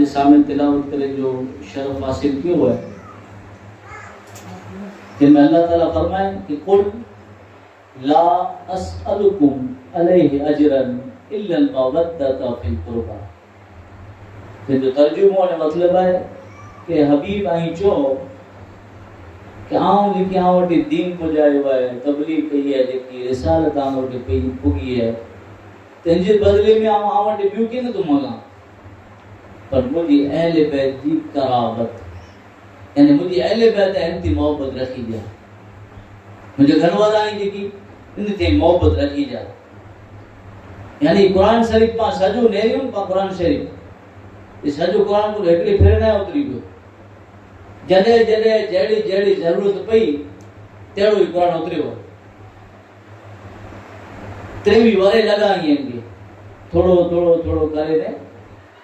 آن جي سامهون تلاوت ڪري جو شرف حاصل ڪيو آهي، جنهن ۾ الله تعالي فرمائي ڪي قل لا اسألڪم عليه اجرا الا المودة في القربي، جنهن جو ترجمو ۽ مطلب آهي ڪي حبيب ائين چئو ڪي آئون جيڪي آئون وٽ دين پڄايو آهي، تبليغ ڪئي آهي، جيڪي رسالت آئون وٽ پئي پڳي آهي، تنهن جي بدلي ۾ آئون آئون وٽ ٻيو ڪين ٿو مڱان پر منهنجي اهل بيت جي قرابت، يعني منهنجي اهل بيت ۽ ان تي محبت رکي ڏيان، منهنجا گهر وارا آهن جيڪي ان تي محبت رکي ڏيان. يعني قرآن شريف پان سڄو نيريون پان قرآن شريف هي سڄو قرآن ڪل هڪڙي ڦيري نه اتري ويو، جڏهن جڏهن جهڙي جهڙي ضرورت پئي تهڙو ئي قرآن اتريو آهي. ٽيويهه ورهيه لڳا ائين کي ٿورو ٿورو ٿورو ڪري نه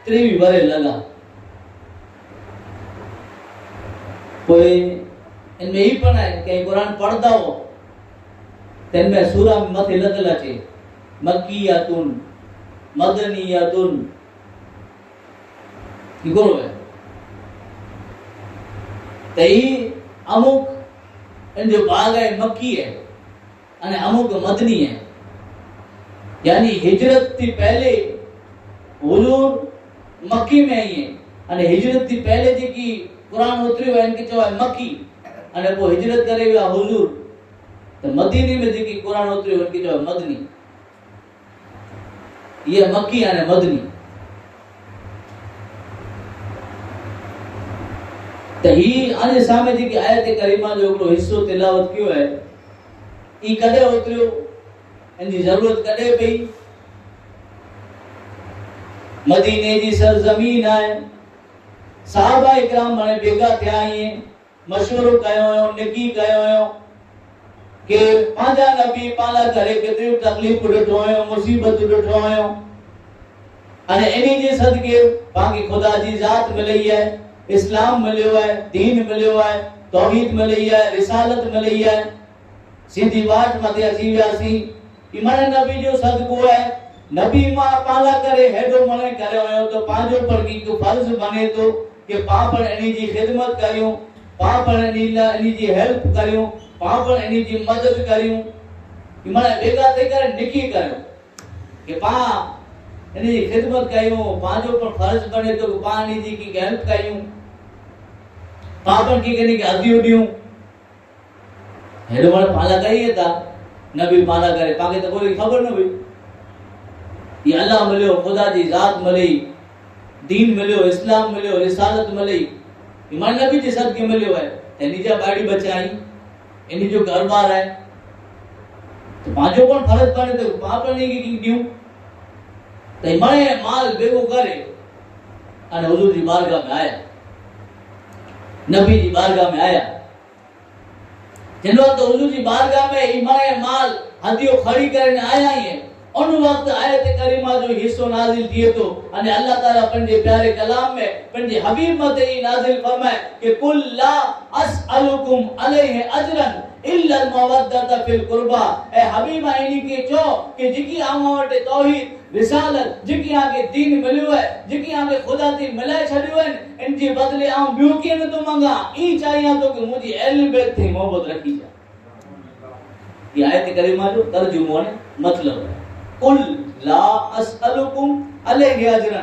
23 ورهيه لڳا. پوء ان ۾ هي پڻ آهي ڪي قرآن پڙهندا هو تن ۾ سورا ۾ مٿي لڳل اچي مڪياتن مدنياتن هڪڙو آهي ته هي اموڪ ان جو باغ آهي مڪي آهي ۽ اموڪ مدني آهي، يعني هجرت ٿي پهلي حضور مڪي ۾ آئي ۽ هجرت ٿي پهلي جيڪي قرآن اتريو آهي ان کي چئو آهي مڪي، ۽ پوء هجرت ڪري ويا حضور ته مديني ۾ جيڪي قرآن اتريو ان کي چئو آهي مدني. هي مڪي ۽ مدني. ته هي آنجي سامهون جيڪي آيت ڪريمه جو هڪڙو حصو تلاوت ڪيو آهي، هي ڪڏهن اتريو، ان جي ضرورت ڪڏهن پئي؟ مديني جي سرزمين آهي، صحابه اڪرام مڻي بيگا ٿيا آهين، مشورو ڪيو هيو، نڪي ڪيو هيو ڪي پنهنجا نبي پاڻ ڪري ڪيتريون تڪليفون ڏٺو هيو، مصيبتون ڏٺو هيو ۽ انهي جي صدقي پاڻ کي خدا جي ذات ملئي آهي، اسلام مليو آهي، دين مليو آهي، توحيد ملئي آهي، رسالت ملئي آهي، سيڌي واٽ مٿي اچي وياسين، هي مڻ نبي جو صدقو آهي، نبي مان پاڻ ڪري هيڏو مڻ ڪريو هيو ته پنهنجو پڻ ڪي فرض بني ٿو ڪي پاڻ پڻ انهي جي خدمت ڪريون، پاڻ پڻ انهي لاء انهي جي هيلپ ڪريون، پاڻ پڻ انهي جي مدد ڪريون. هي معنيٰ ٻيگا ٿي ڪري نڪي ڪريون ڪي پاڻ انهي جي خدمت ڪيون، پنهنجو پڻ فرض بڻي ٿو ڪي پاڻ انهي جي ڪي هيلپ ڪيون، پاڻ پڻ ڪي ڪنهن کي هديو ڏيون. هيڏو معنيٰ پاڻ لاء ڪري ٿا، نبي پاڻ لاء ڪري، پاڻ کي ته ڪوئي خبر نه هئي. هي الله مليو، خدا جي ذات ملي، دين مليو، اسلام مليو، رسالت ملي، هي معنيٰ نبي جي صدقي مليو آهي ته انهي جا ٻاڙي ٻچا آهن، انهي جو گهر ٻار آهي ته پنهنجو پڻ فرض بڻي ته پاڻ پڻ انهي کي ڪيئن ڏيون. ته هي مڻي مال ڀيڳو ڪري ۽ حضور جي بارگاهه ۾ آيا، نبي جي بارگاهه ۾ آيا. جنھن وقت حضور جي بارگاھ ۾ ھي مڻ ۽ مال ھديو کڻي ڪري نه آيا آھين، ان وقت آيت ڪريمه جو ھي حصو نازل ٿئي ٿو ۽ الله تعالي پنھنجي پياري ڪلام ۾ پنھنجي حبيب مٿي ھي نازل فرمائي ڪي قل لا اسألڪم عليه اجرا الا المودة في القربي اي حبيب انھي کي چئو ڪي جيڪي اوھان وٽ توحيد، رسالت، جيڪي اوهان کي دين مليو آهي، جيڪي اوهان کي خدا تي ملائي ڇڏيو آهن، ان جي بدلي آئون ٻيو ڪيئن نه ٿو مڱان، ائين چاهيان ٿو ڪه منهنجي اهل بيت تائين محبت رکي جائي. هي آيت ڪريمه جو ترجمو ۽ مطلب آهي. قل لا اسألڪم عليه اجرا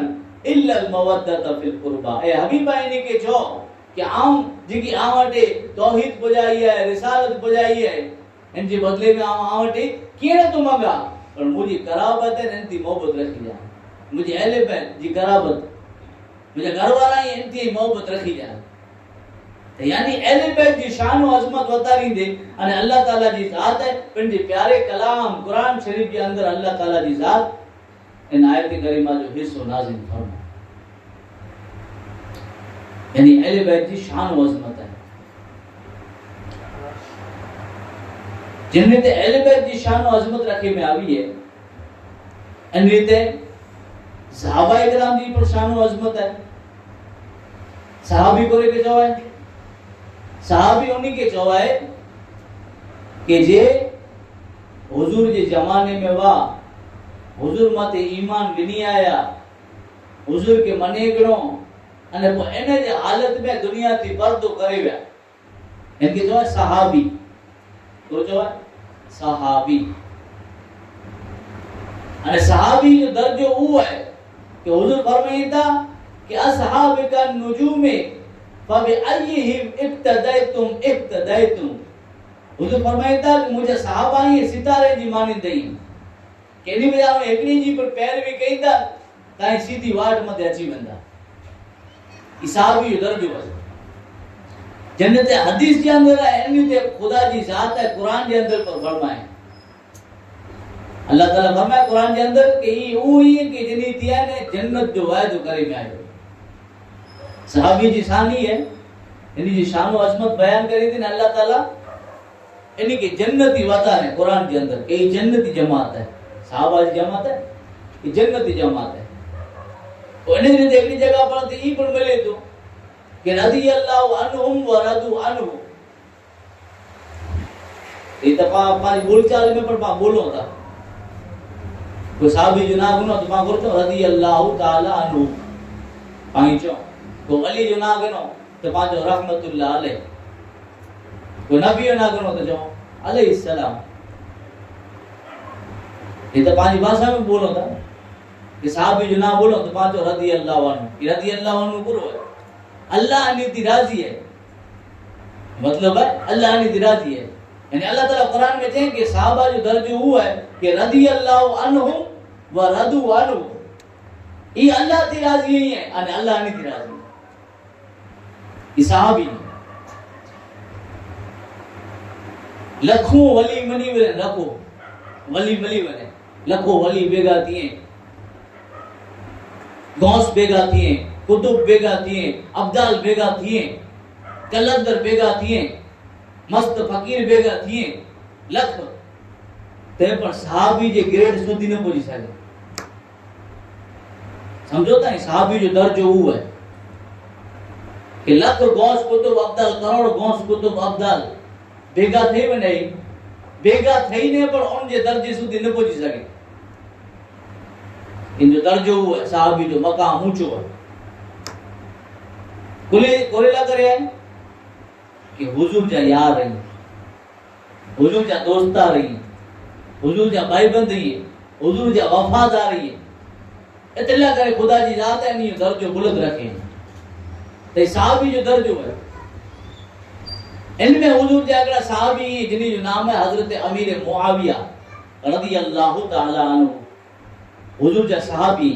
الا المودة في القربي اي حبيب انهي کي چئو ڪه آئون جيڪي اوهان وٽ توحيد پڄائي آهي، رسالت پڄائي آهي، ان جي بدلي ۾ آئون اوهان وٽ ڪيئن نه ٿو مڱان، پر منهنجي قرابت ۽ ان تي محبت رکي ڏيان. منهنجي اهل بيت جي قرابت، منهنجا گهر وارا ۽ ان تي محبت رکي ڏيان. ته يعني اهل بيت جي شان و عظمت وتاريندي ۽ الله تعالي جي ذات پنهنجي پياري ڪلام قرآن شريف جي اندر الله تعالي جي ذات ان آيت ڪريمه جو حصو نازل فرمايو. يعني اهل بيت جي شان و عظمت آهي. جن ريت اهل بيت جي شان و عظمت رکي ۾ آوي آهي، ان ريت صحابه کرام جي پر شان و عظمت آهي. صحابي ڪوري کي چئو آهي، صحابي انهي کي چئو آهي ڪي جي حضور جي زماني ۾ وا حضور مٿي ايمان ڏني آيا، حضور کي مني گڻو، અને पोइ इन जे हालत में दुनिया थी पर्दो करे विया। हिन खे चओ आहे सहाबी, को चओ आहे सहाबी। अने सहाबी जो दर्जो उहो आहे कि हुज़ूर फरमाईनि था कि असहाब का नुजूम फबिअय्यिहिम इक़्तदैतुम इक़्तदैतुम। हुज़ूर फरमाईनि था कि मुंहिंजा सहाबा ईअं सितारे जी मानंदा आहिनि, केॾी महिल हिकिड़ी जी पर पैरवी कईंदा ताईं सीधी वाट मथे अची वेंदा। ई सहाबी जो दर्जो आहे। जन्नत हदीस जे अंदरि आहे, इन ते ख़ुदा जी ज़ात आहे, क़ुरान जे अंदरि पर फरमाए। अल्लाह ताला फरमाए क़ुरान जे अंदरि कि ई उहो ई कि जिन थी आहे न जन्नत जो वाइदो करे में आयो। सहाबी जी शान ई आहे, इन जी शान व अज़मत बयान करी थी न अल्लाह ताला इन खे जन्नती वतारे क़ुरान जे अंदरि कि ई जन्नती जमात आहे, सहाबा जी जमात आहे, ई जन्नती जमात आहे। पोइ इन रीति हिकिड़ी जॻह पर ते ई पिणु मिले थो कि रज़ी अल्लाह अन्हुम व रदू अन्हु। ही त पाण पंहिंजी ॿोलचाल में पिणु पाण ॿोलूं था, कोई साहबी जो नाम ॾिनो त पाण घुर चऊं रज़ी अल्लाह ताला अन्हु, पाण ई चऊं। को वली जो नाम ॾिनो त पाण चऊं रहमतुल्लाह अलैह, को नबी जो नाम ॾिनो त चऊं अलैहि सलाम। ही त पंहिंजी भाषा में ॿोलूं था कि साहबी जो नाम ॿोलूं त पाण चऊं रज़ी अल्लाह अन्हु। रज़ी अल्लाह अन्हु बुरो आहे, अल्लाह इन ते राज़ी आहे, मतिलबु आहे अल्लाह इन ते राज़ी आहे। यानी अल्लाह ताला क़ुरान में चए कि सहाबा जो दर्जो उहो आहे कि रज़ी अल्लाह अन्हुम व रदू अन्हु, ई अल्लाह ते राज़ी आहे अने अल्लाह इन ते राज़ी आहे। ई सहाबी लखों वली मनी वञे, लखों वली मिली वञे, लखों वली भेगा थिए, गौस भेगा थिए, कुतुब भेगा थिए, अब्दाल भेगा थिए, कलंदर भेगा थिए, मस्त फ़क़ीर भेगा थिए, लख ते पण सहाबी जे ग्रेड सुधी न पहुची सघे। सम्झो था, सहाबी जो दर्जो उहो आहे कि लख गौस कुतुब अब्दाल, करोड़ गौस कुतुब अब्दाल भेगा थी वञे, भेगा थईने पण उन जे दर्जे सुधी न पहुची सघे। इन जो दर्जो उहो आहे, सहाबी जो मक़ाम ऊंचो आहे। कोरेला करे आहे कि हुज़ूर जा यार आहिनि, हुज़ूर जा दोस्तार आहिनि, हुज़ूर जा भाईबंद आहिनि, हुज़ूर जा वफ़ादार आहिनि। एतिरे लाइ करे ख़ुदा जी ज़ात आहे इन जो दर्जो बुलंद रखे। त सहाबी जो दर्जो आहे। इन में हुज़ूर जा हिकिड़ा सहाबी जिन जो नाम आहे हज़रत अमीर मुआविया रज़ी अल्लाह ताला अन्हु, हुज़ूर जा सहाबी,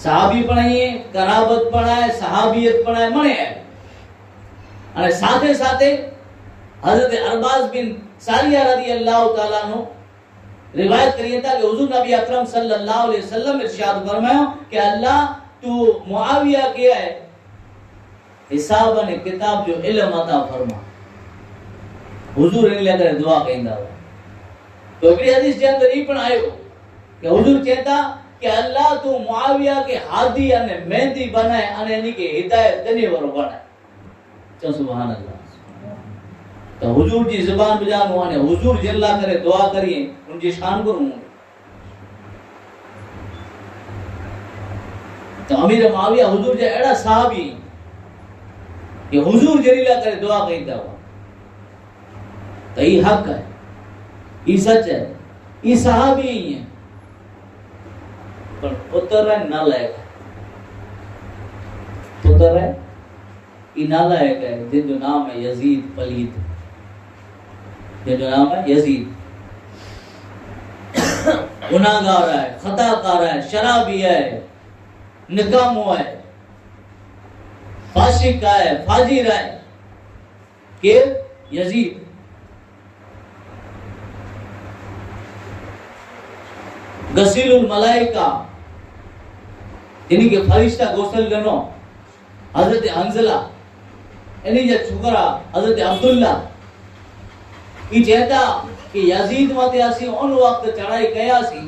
सहाबी पण आहे, कराबत पण आहे, सहाबियत पण आहे, मणे आहे। अने साथे साथे हज़रत अरबाज़ बिन सारिया रज़ी अल्लाह ताला अन्हु रिवायत करिए था कि हुज़ूर नबी अकरम सल्लल्लाहु अलैहि वसल्लम इरशाद फरमायो कि अल्लाह तू मुआविया के है हिसाब अने किताब जो इल्म अता फरमा। हुज़ूर इन लाइ करे दुआ कईंदा हुआ। तो हिकिड़ी हदीस जे अंदरि ई पिणु आयो कि हुज़ूर चए था कि अल्लाह तू मुआविया के हादी अने मेहंदी बनाए अने इन खे हिदायत ॾिने वारो बनाए। चओ सुभान अल्लाह। त हुज़ूर जी ज़ुबान ॿुधानो अने हुज़ूर जिन लाइ करे दुआ करिए उनजी शान करूं। त अमीर मुआविया हुज़ूर जा अहिड़ा सहाबी कि हुज़ूर जिन लाइ करे दुआ कईंदा हुआ। त ही हक़ आहे, ही सच आहे, ही सहाबी ई आहे, पण पुत्र आहे नालायक, पुत्र आहे ई नालायक आहे, जिनजो नाम आहे यज़ीद पलीद, जिनजो नाम आहे यज़ीद। गुनाहगार आहे, ख़ताकार आहे, शराबी आहे, निकामो आहे, फासिक आहे, फाजिर आहे। केरु? यज़ीद। गसीलुल मलाइका, जिन खे फरिश्ता गुसल ॾिनो, हज़रत हंज़ला, इन जा छोकिरा हज़रत अब्दुल्ला, ई चए था कि यज़ीद मथे असीं उन वक़्तु चढ़ाई कयासीं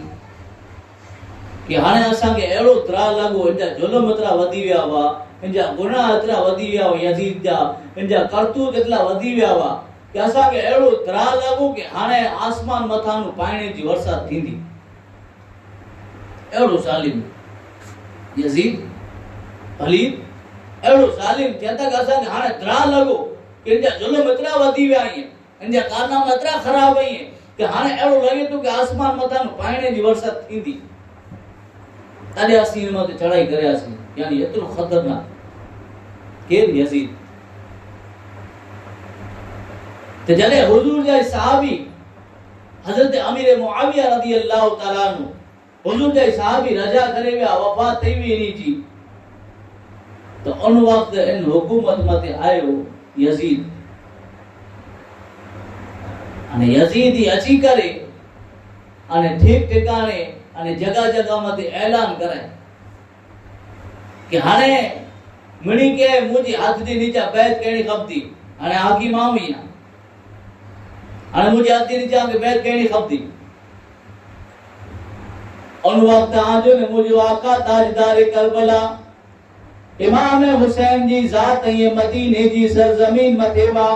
कि हाणे असांखे अहिड़ो त्रा लॻो, इन जा ज़ुल्म एतिरा वधी विया हुआ, इन जा गुनाह एतिरा वधी विया हुआ यज़ीद जा, इन जा करतूत एतिरा वधी विया हुआ कि असांखे अहिड़ो त्रा लॻो कि हाणे आसमान मथां पाणी जी बरसाति थींदी। अहिड़ो ज़ालिम यज़ीद। وليد اهڙو ظالم چين ٿا ڪه اسان کي هاڻي دراهه لڳو ڪه ان جا ظلم ايترا وڌي ويا آهن، ان جا ڪارناما ايترا خراب آهن ڪه هاڻي اهڙو لڳي ٿو ڪه آسمان مٿان پاڻي جي ورسات ٿيندي تڏهن اسين ان مٿي چڙهائي ڪرياسين. يعني ايترو خطرناڪ ڪير يزيد. ته جڏهن حضور جا صحابي حضرت امير معاويه رضي الله تعالٰي عنه حضور جا صحابي رجا ڪري ويا، وفات ٿي وئي انهي جي، ته ان وقت ان حڪومت مٿي آيو يزيد اني يزيد ئي اچي ڪري اني ٺيڪ ٺڪاڻي اني جڳهه جڳهه مٿي اعلان ڪرائي ڪي هاڻي مڙي ڪي منهنجي هٿ جي نيچا بيعت ڪرڻي کپندي، هاڻي حاڪم آئون ئي آهيان، هاڻي منهنجي هٿ جي نيچا کي بيعت ڪرڻي کپندي. ان وقت آنجو نه منهنجو آقا تاجدار ڪربلا امام حسين جي ذات ۽ مديني جي سرزمين مٿي وا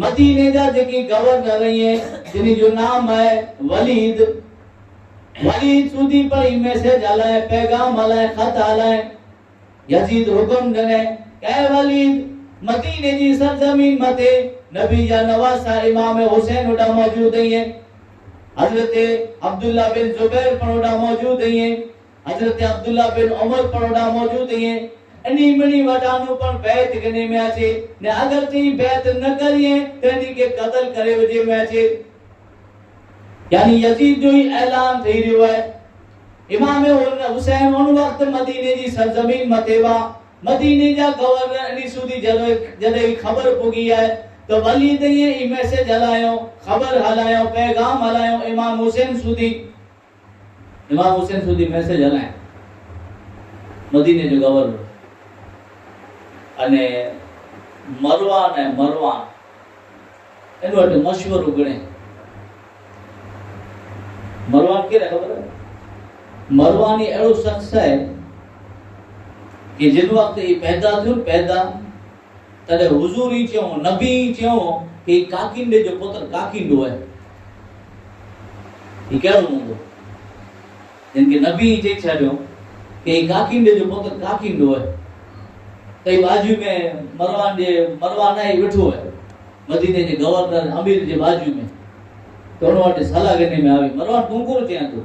مديني جا جيڪي گورنر ۽ جن جو نام آهي وليد، وليد سودي پڙهي ميسيج هلائي، پيغام هلائي، خط هلائي، يزيد حڪم ڏني، اي وليد! مديني جي سرزمين مٿي نبي جا نواسا امام حسين اوڏا موجود اهين، حضرت عبدالله بن زبير پڻ اوڏا موجود اهين، حضرت عبدالله بن عمر پڻ اوڏا موجود اهين، انهي مڙئي وٽانو پڻ بيعت ڪني ۾ اچي، نه اگر چئين بيعت نه ڪرين ته انهي کي قتل ڪري وجهي ۾ اچي. يعني يزيد جو هي اعلان ٿي رهيو آهي. امام حسين ان وقت مديني جي سرزمين مٿي هئا. مديني جا گورنر انهي سودي جڏهن هي خبر پڳي آهي ته وليد ائين ئي ميسيج هلايو، خبر هلايو، پيغام هلايو امام حسين سودي، امام حسين سودي ميسيج هلايو مديني جو گورنر اني مروان ۽ مروان ان وٽ مشورو گڻي. مروان ڪير آهي خبر آهي؟ مروان ئي اهڙو شخص آهي ڪي جن وقت هي پيدا ٿيو پيدا تڏهن حضور ئي چيو نبي ئي چيو ڪي هي ڪاڪينڊي جو پتر ڪاڪينڊو آهي. هي ڪهڙو هوندو جن کي نبي ئي چئي ڇڏيو ڪي هي ڪاڪينڊي جو پتر ڪاڪينڊو آهي. ته هي باجو ۾ مروان جي مروان آهي ويٺو آهي مديني جي گورنر امير جي باجو ۾ ته ان وٽ صلاح ڪرڻي ۾ آوي مروان تون ڪو چئين ٿو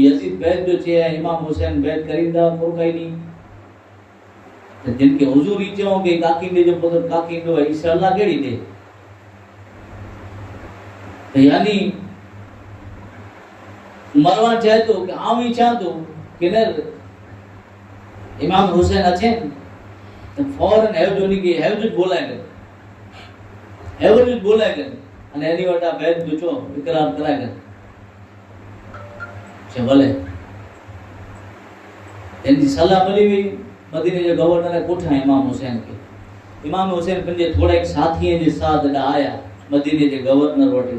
يزيد بيت جو چئي ۽ امام حسين بيت ڪريندا فرقائي ني ته جن کي حضور ئي چيو ڪي ڪاڪينڊي جو پتر ڪاڪينڊو آهي صلاح ڪهڙي ڏي ته يعني مروان چئي ٿو ڪي آئون ئي چوان ٿو ڪي نه امام حسين اچين ته فورن هيوجو ني هيوجو بولائي ڪر هيوجو بولائي ڪر اني اني وٽا بيت جو چو اقرار ڪرائي ڪر چي ڀلي هن جي صلاح ملي وئي مديني جو گورنر ڪوٺا امام حسين کي امام حسين پنهنجي ٿوري ساٿين جي ساٿ ڏا آيا مديني جي گورنر وٽ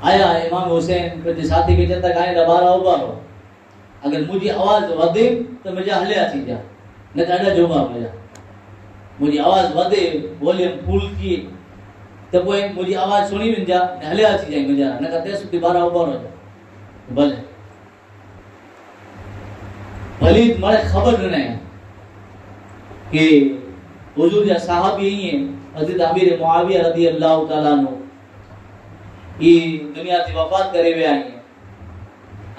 آيا امام حسين پنهنجي ساٿي کي چوندا ڪائين ٻارا اڀارو اگر منهنجي آواز وڌي ته منهنجا هليا ٿي جا نه ته اڏا جوڳا پيا منهنجي آواز وڌي واليوم فول ٿئي ته پوء منهنجي آواز سڻي وڃجا نه هليا اچي جائين منهنجا نه ته تيس اتي بارا اڀارو جا ڀلي وليد مڙي خبر ڏنائين ڪي حضور جا صحابي ائين حضرت امير معاويه رضي الله تعالٰي عنه هي دنيا تي وفات ڪري ويا آهن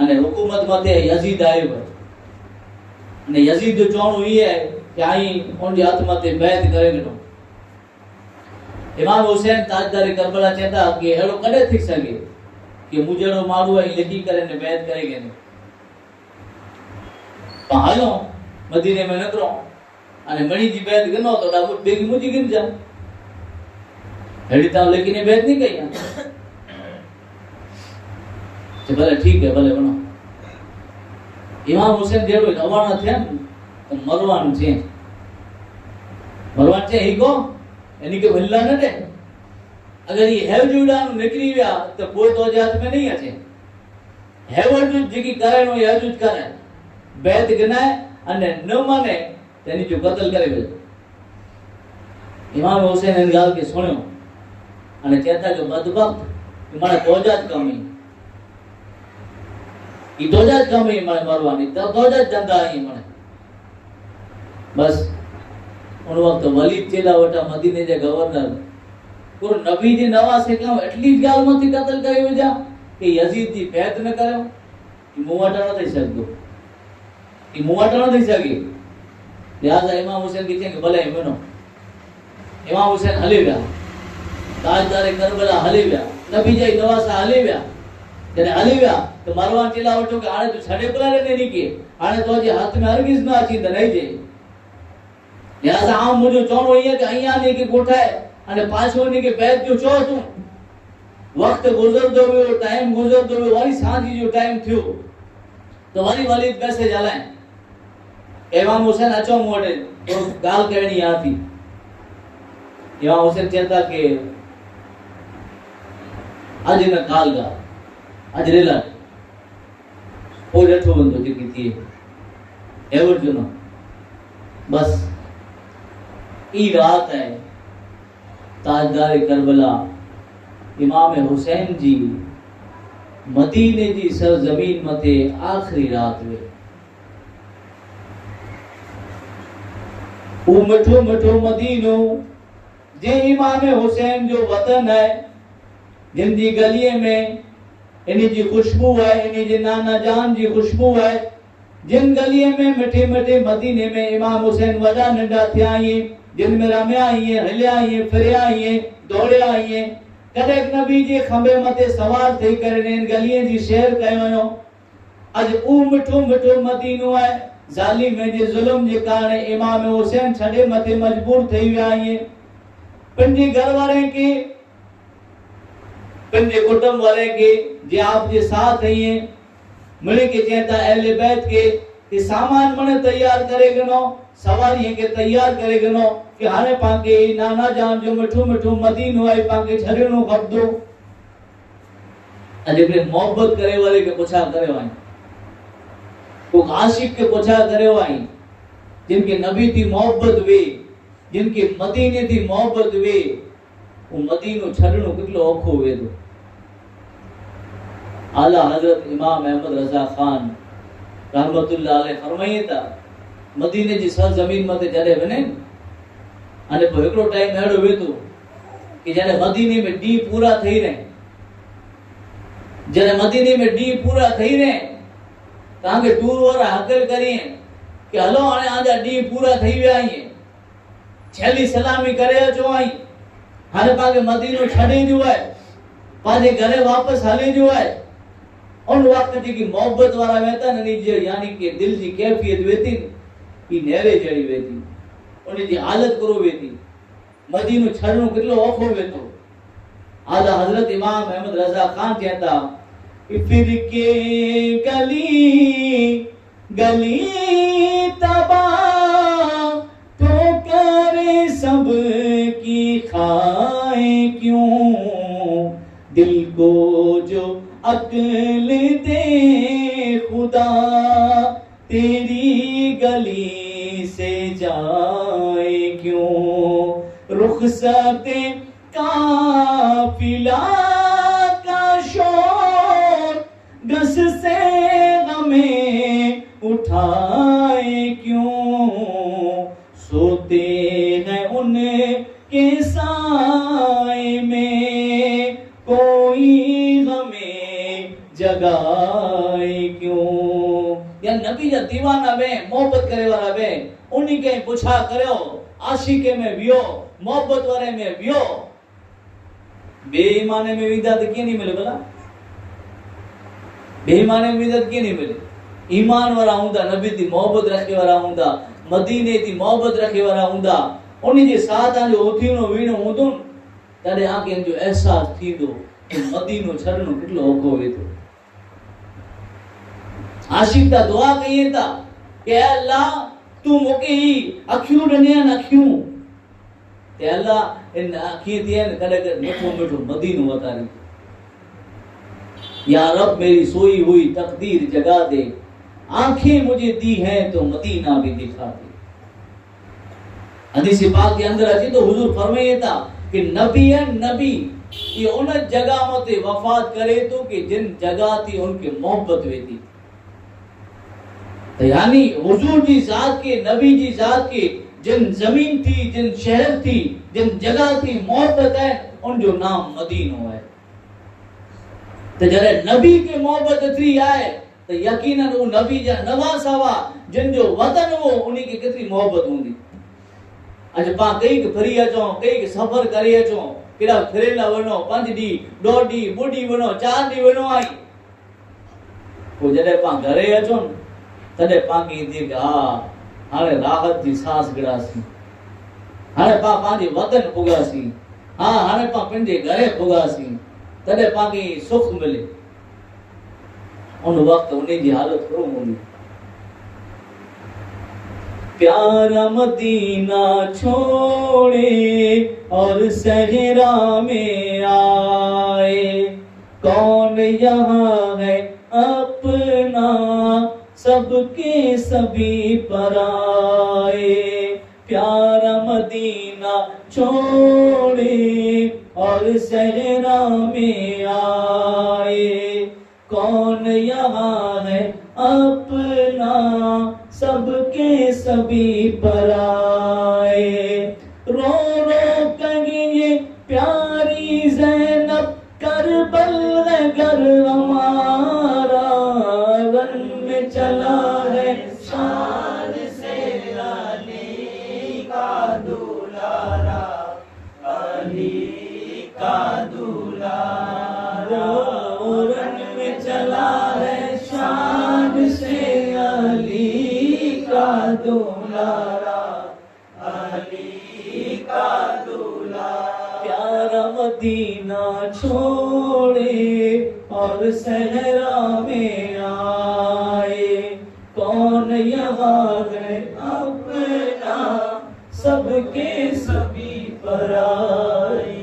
اني حڪومت مٿي يزيد آيو آهي اني يزيد جو چوڻو هي آهي ڪي آئين ان جي هٿ مٿي بيعت ڪري ڏنو. امام حسين تاجدار ڪربلا چوندا ڪي اهڙو ڪڏهن ٿي سگهي ڪي مون جهڙو ماڻهو ۽ لڪي ڪري ان بيعت ڪري گهني. پان هلون مديني ۾ نڪرون اني مڻي جي بيعت گنو ته ڏا بيگي منهنجي گنجا اهڙي تان لڪي ني بيعت ني ڪئي. چي ڀلي ٺيڪ هي ڀلي وڃو. امام حسين جهڙو روانا ٿين ته مروان چين مروان چين هي ڪو انهي کي هلا نه ڏي اگر هي هيو جوڙانو نڪري ويا ته پوء تو جي هٿ ۾ نہیں اچي هيو جو جيڪي ڪرائڻو هي هيو ڪرائي بيت گنائي اني نه ماني ته انهي جو قتل ڪري وجهه. امام حسين ان ڳالهه کي سڻيو اني چئي ٿا جو بدبخت ماڻي توجات ڪم ئي هي توجات ڪم ئي ماڻي مرواني ته توجات دندا ئي ماڻي بس ان وقت وليد چيلا وٽان مديني جا گورنر ڪو نبي جي نواسي کان ايٽليسٽ ڳالهه مٿي قتل ڪري وجهان ڪي يزيد جي بيعت نه ڪريو، هي مون وٽان نه ٿي سگهندو، هي مون وٽان نه ٿي سگهي. لهٰذا امام حسين کي چيائين ڪي ڀلي وڃو. امام حسين هلي ويا، تاجدار ڪربلا هلي ويا، نبي جا نواسا هلي ويا. جڏهن هلي ويا ته مروان چيلا وٺو ڪي هاڻي تون ڇڏي ڪلا ڏني ني ڪي هاڻي تو جي هٿ ۾ هرگز نه اچين ته نئي جي. لهٰذا آئون منهنجو چوڻو ائين ڪي اڃا ني ڪي ڳوٺائي اني پاڇو ني ڪي بيت جو چئو تون. وقت گذرندو ويو، ٽائيم گذرندو ويو، وري سانجهي جو ٽائيم ٿيو ته وري وليد ميسيج هلائين ڪي امام حسين اچو مون وٽ ٿورو ڳالهه ڪرڻي آ ٿي. امام حسين چين ٿا ڪي اڄ نه ڪال ڳالهه، اڄ ريلا ڏي، پوء ڏٺو ويندو جيڪي ٿئي. ايور جو نه بس اي رات آهي. تاجدار ڪربلا امام حسين جي مديني جي سرزمين مٿي آخري رات هئي. هو مٺو مٺو مدينو جنهن امام حسين جو وطن آهي، جن جي گليء ۾ انهي جي خوشبو آهي، انهي جي نانا جان جي خوشبو آهي، جن گليء ۾ مٺي مٺي مديني ۾ امام حسين وڏا ننڍا ٿيا ائين، جن ۾ رميا ائين، هليا ائين، ڦريا ائين، ڊوڙيا ائين، ڪڏهن نبي جي کنڀي مٿي سوار ٿي ڪري نين گلين جي سير ڪيو هيو. اڄ اهو مٺو مٺو مدينو آهي، ظالمين جي ظلم جي ڪارڻ امام حسين ڇڏي مٿي مجبور ٿي ويا ائين. پنهنجي گهر وارين کي، پنهنجي ڪٽنب وارين کي، جي آپ جي ساٿ ائين، مڙي کي چين ٿا اهل بيت کي ڪي سامان مڻ تيار ڪري گنو، سواريء کي تيار ڪري گنو ڪي هاڻي پان کي هي نانا جان جو مٺو مٺو مدينو آهي پان کي ڇڏڻو کپندو. اڄ هڪڙي محبت ڪري واري کي پڇا ڪريو آهين، ڪو عاشق کي پڇا ڪريو آهين، جن کي نبي ٿي محبت هئي، جن کي مديني ٿي محبت هئي، اهو مدينو ڇڏڻو ڪيترو اوکو هئي ٿو. اعليٰ حضرت امام احمد رضا خان رحمة الله عليه فرمائين ٿا، مديني جي سرزمين مٿي جڏهن وڃين اني پوء هڪڙو ٽائيم اهڙو هئي ٿو ڪي جڏهن مديني ۾ ڏينهن پورا ٿئي رهين، جڏهن مديني ۾ ڏينهن پورا ٿئي رهين تان کي ٽور وارا هڪل ڪرين ڪي هلو هاڻي آنجا ڏينهن پورا ٿئي ويا آهين، ڇيلي سلامي ڪري اچو ۽ هاڻي پاڻ کي مدينو ڇڏي ڏيو آهي، پنهنجي گهري واپس هلي ڏيو آهي. ان وقت جيڪي محبت وارا ويتا آهن، انهي جي يعني ڪي دل جي ڪيفيت ويتي هي نيري جهڙي ويتي، ان جي حالت ڪرو ويتي، مدينو ڇڏڻو ڪيترو اوکو ويتو. اعليٰ حضرت امام احمد رضا خان چين ٿا، فرقي گلي گلي تباھ ٺوڪر سب ڪي کائي ڪيون دل ڪو جو عقل the خدا تيري گلي سي جائي ڪيون رخصت قافله ڪا شور گس سي غمين اٺائي ڪيون سوتي هين ان ڪي سائي مين ڪوئي غمين جگائي ڪيون. يا نبي جا ديوانا وين محبت ڪري وارا وين انهي ڪنهن پڇا ڪريو عاشقي ۾ ويو محبت واري ۾ ويو. بي ايماني ۾ ويندا ته ڪيئن ني ملي ڀلا؟ بي ايماني ۾ ويندا ته ڪيئن ني ملي؟ ايمان وارا هوندا، نبي تي محبت رکي وارا هوندا، مديني تي محبت رکي وارا هوندا، ان جي ساٿ آن جو اٿيڻو ويهڻو هوندو تڏهن آن کي ان جو احساس ٿيندو ته مدينو ڇڏڻو ڪيترو اوکو ويندو. عاشق ته دعا ڪئين ٿا ڪي اي الله تون مونکي هي اکيون ڏني آهن اکيون ته الله ان اکين تي آهن ڪڏهن ڪڏهن مٺو مٺو مدينو وتاري يا رب ميري سوئي هئي تقدير جگا the آنکين مجھي the هين تو مدينه به دکا the. حديث پاڪ جي اندر اچي ٿو حضور فرمائين ٿا ڪي نبي آهن نبي اهي ان جڳهه مٿي وفات ڪري ٿو ڪي جن جڳهه ٿي ان کي محبت وي ٿي. ته يعني حضور جي ذات کي، نبي جي ذات کي جن زمين ٿي، جن شهر ٿي، جن جڳهه ٿي محبت آهي ان جو نام مدينو آهي. ته جڏهن نبي کي محبت ايتري آهي ته يقيناً هو نبي جا نواسا هئا جن جو وطن هو انهي کي ڪيتري محبت هوندي. اڄ پان ڪئي ڪي ڦري اچون، ڪئي ڪي سفر ڪري اچون، ڪيڏانهن ڦري لاء وڃون، پنج ڏينهن، ڏهه ڏينهن، ٻه ڏينهن وڃون، چار ڏينهن وڃون ۽ پوء جڏهن پان گهري اچون تڏهن پان کي ائين ٿئي ته ها هاڻي راحت جي ساس گڙاسين، هاڻي پان پنهنجي وطن پڳاسين، ها هاڻي پان پنهنجي گهري پڳاسين، تڏهن پان کي ائين سک ملي. ان وقت انهي جي حالت ڪهڙو هوندي؟ پيارا مدينه ڇوڙي اور صحرا ۾ آئي ڪون يهان هي اپنا سب ڪي سڀي پرائي پيارا مدينه ڇوڙي اور صحرا ۾ آئي ڪون يهان هي اپنا سب ڪي سڀي پرائي رو رو ڪهي پياري زينب ڪربل هي گهر همارا رن ۾ چلا هي شان سي علي ڪا دولارا علي ڪا دولارا رن ۾ چلا هي شان سي علي ڪا دولارا علي ڪا دولارا پيارا مدينه ڇوڙي اور صحرا ۾ آئي ڪون يهان هي اپنا سب ڪي سبي پرائي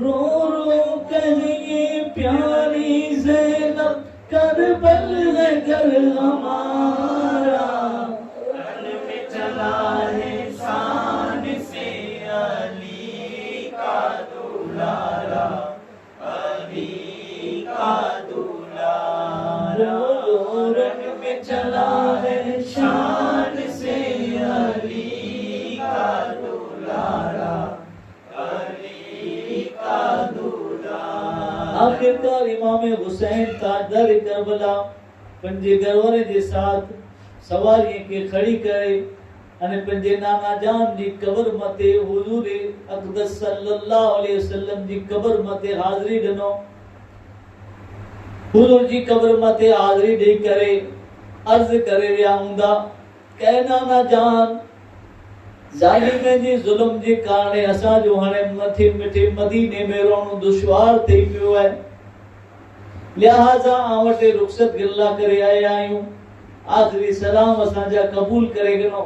رو رو ڪهي پياري زينب ڪربل هي گهر همارا رن ۾ چلا هي شان سي علي ڪا دولارا علي ڪا دولارا رن ۾ چلا هي شان سي علي ڪا دولارا آخرڪار امام حسين تاجدار ڪربلا پنهنجي گهرواري جي ساٿ سواريء کي کڙي ڪري ۽ پنهنجي نانا جان جي قبر مٿي حضور اقدس صلي الله عليه وسلم جي قبر مٿي حاضري ڏنو. حضور جي قبر مٿي حاضري ڏئي ڪري عرض ڪري رهيا هوندا. ڪي نانا جان! ظالمين جي ظلم جي ڪارڻ اسان جو هاڻي مٿي مٺي مديني ۾ رهڻو دشوار ٿي پيو آهي. لهٰذا آن وٽ رخصت گلا ڪري آيا آهيون. آخري سلام اسان جا قبول ڪري گهنو.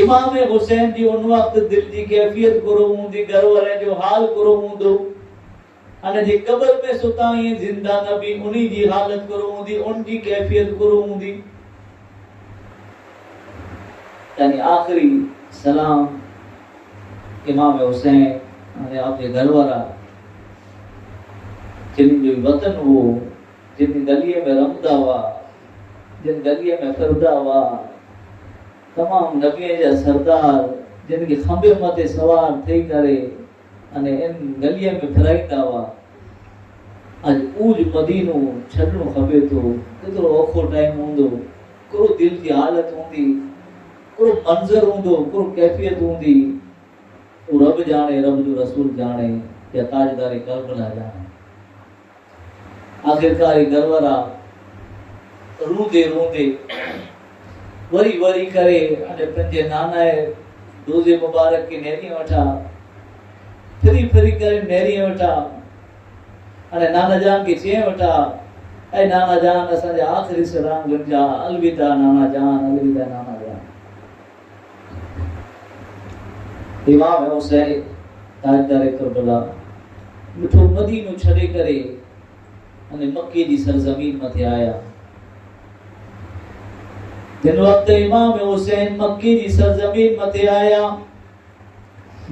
امام حسين جي ان وقت دل جي ڪيفيت ڪرو هوندي، گهر وارن جو حال ڪرو هوندو. ان جي قبر ۾ ستا ائين زنده نبي انهي جي حالت ڪرو هوندي ان جي ڪيفيت ڪرو هوندي. يعني آخري سلام امام حسين ۽ آپ جي گهر وارا جن جو وطن هو جن گليء ۾ رمندا هئا جن گليء ۾ ڦرندا هئا تمام نبين جا سردار جن کي کنڀي مٿي سوار ٿي ڪري ۽ ان گليء ۾ ڦرائيندا هئا. اڄ اوج مدينو ڇڏڻو کپي ٿو. ڪيترو اوکو ٽائيم هوندو، ڪهڙو دل جي حالت هوندي، ڪهڙو منظر هوندو، ڪهڙو ڪيفيت هوندي، اهو رب ڄاڻي، رب جو رسول ڄاڻي يا تاجدار ڪربلا ڄاڻي. آخرڪار هي گهر وارا روئندي روئندي وري وري ڪري اني پنهنجي نانائي روزي مبارڪ کي نيريء وٺا ڦري ڦري ڪري نيريء وٺا اني نانا جان کي چئين وٺا اي نانا جان اسان جا آخري سلام گهنجا الوداع نانا جان الوداع نانا جان امام حسين تاجدار ڪربلا مٺو مدينو ڇڏي ڪري اني مڪي جي سرزمين مٿي آيا. جن وقت امام حسين مڪي جي سرزمين مٿي آيا،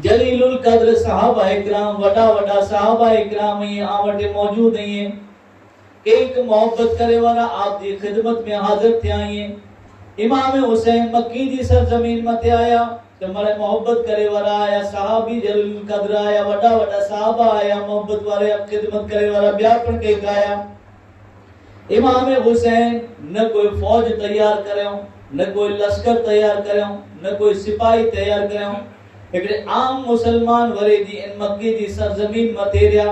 جليل القدر صحابه ڪرام وڏا وڏا صحابه ڪرام ائين آن وٽ موجود ائين. ڪيڪ محبت ڪري وارا آپ جي خدمت ۾ حاضر ٿيا آهين. امام حسين مڪي جي سرزمين مٿي آيا ته مڙئي محبت ڪري وارا آيا، صحابي جليل القدر آيا، وڏا وڏا صحابه آيا، محبت واري خدمت ڪري وارا ٻيا پڻ ڪيڪ آيا. امام حسين نه ڪوئي فوج تيار ڪريو، نه ڪوئي لشڪر تيار ڪريو، نه ڪوئي سپاهي تيار ڪريو، هڪڙي عام مسلمان وري جي ان مڪي جي سرزمين مٿي رهيا.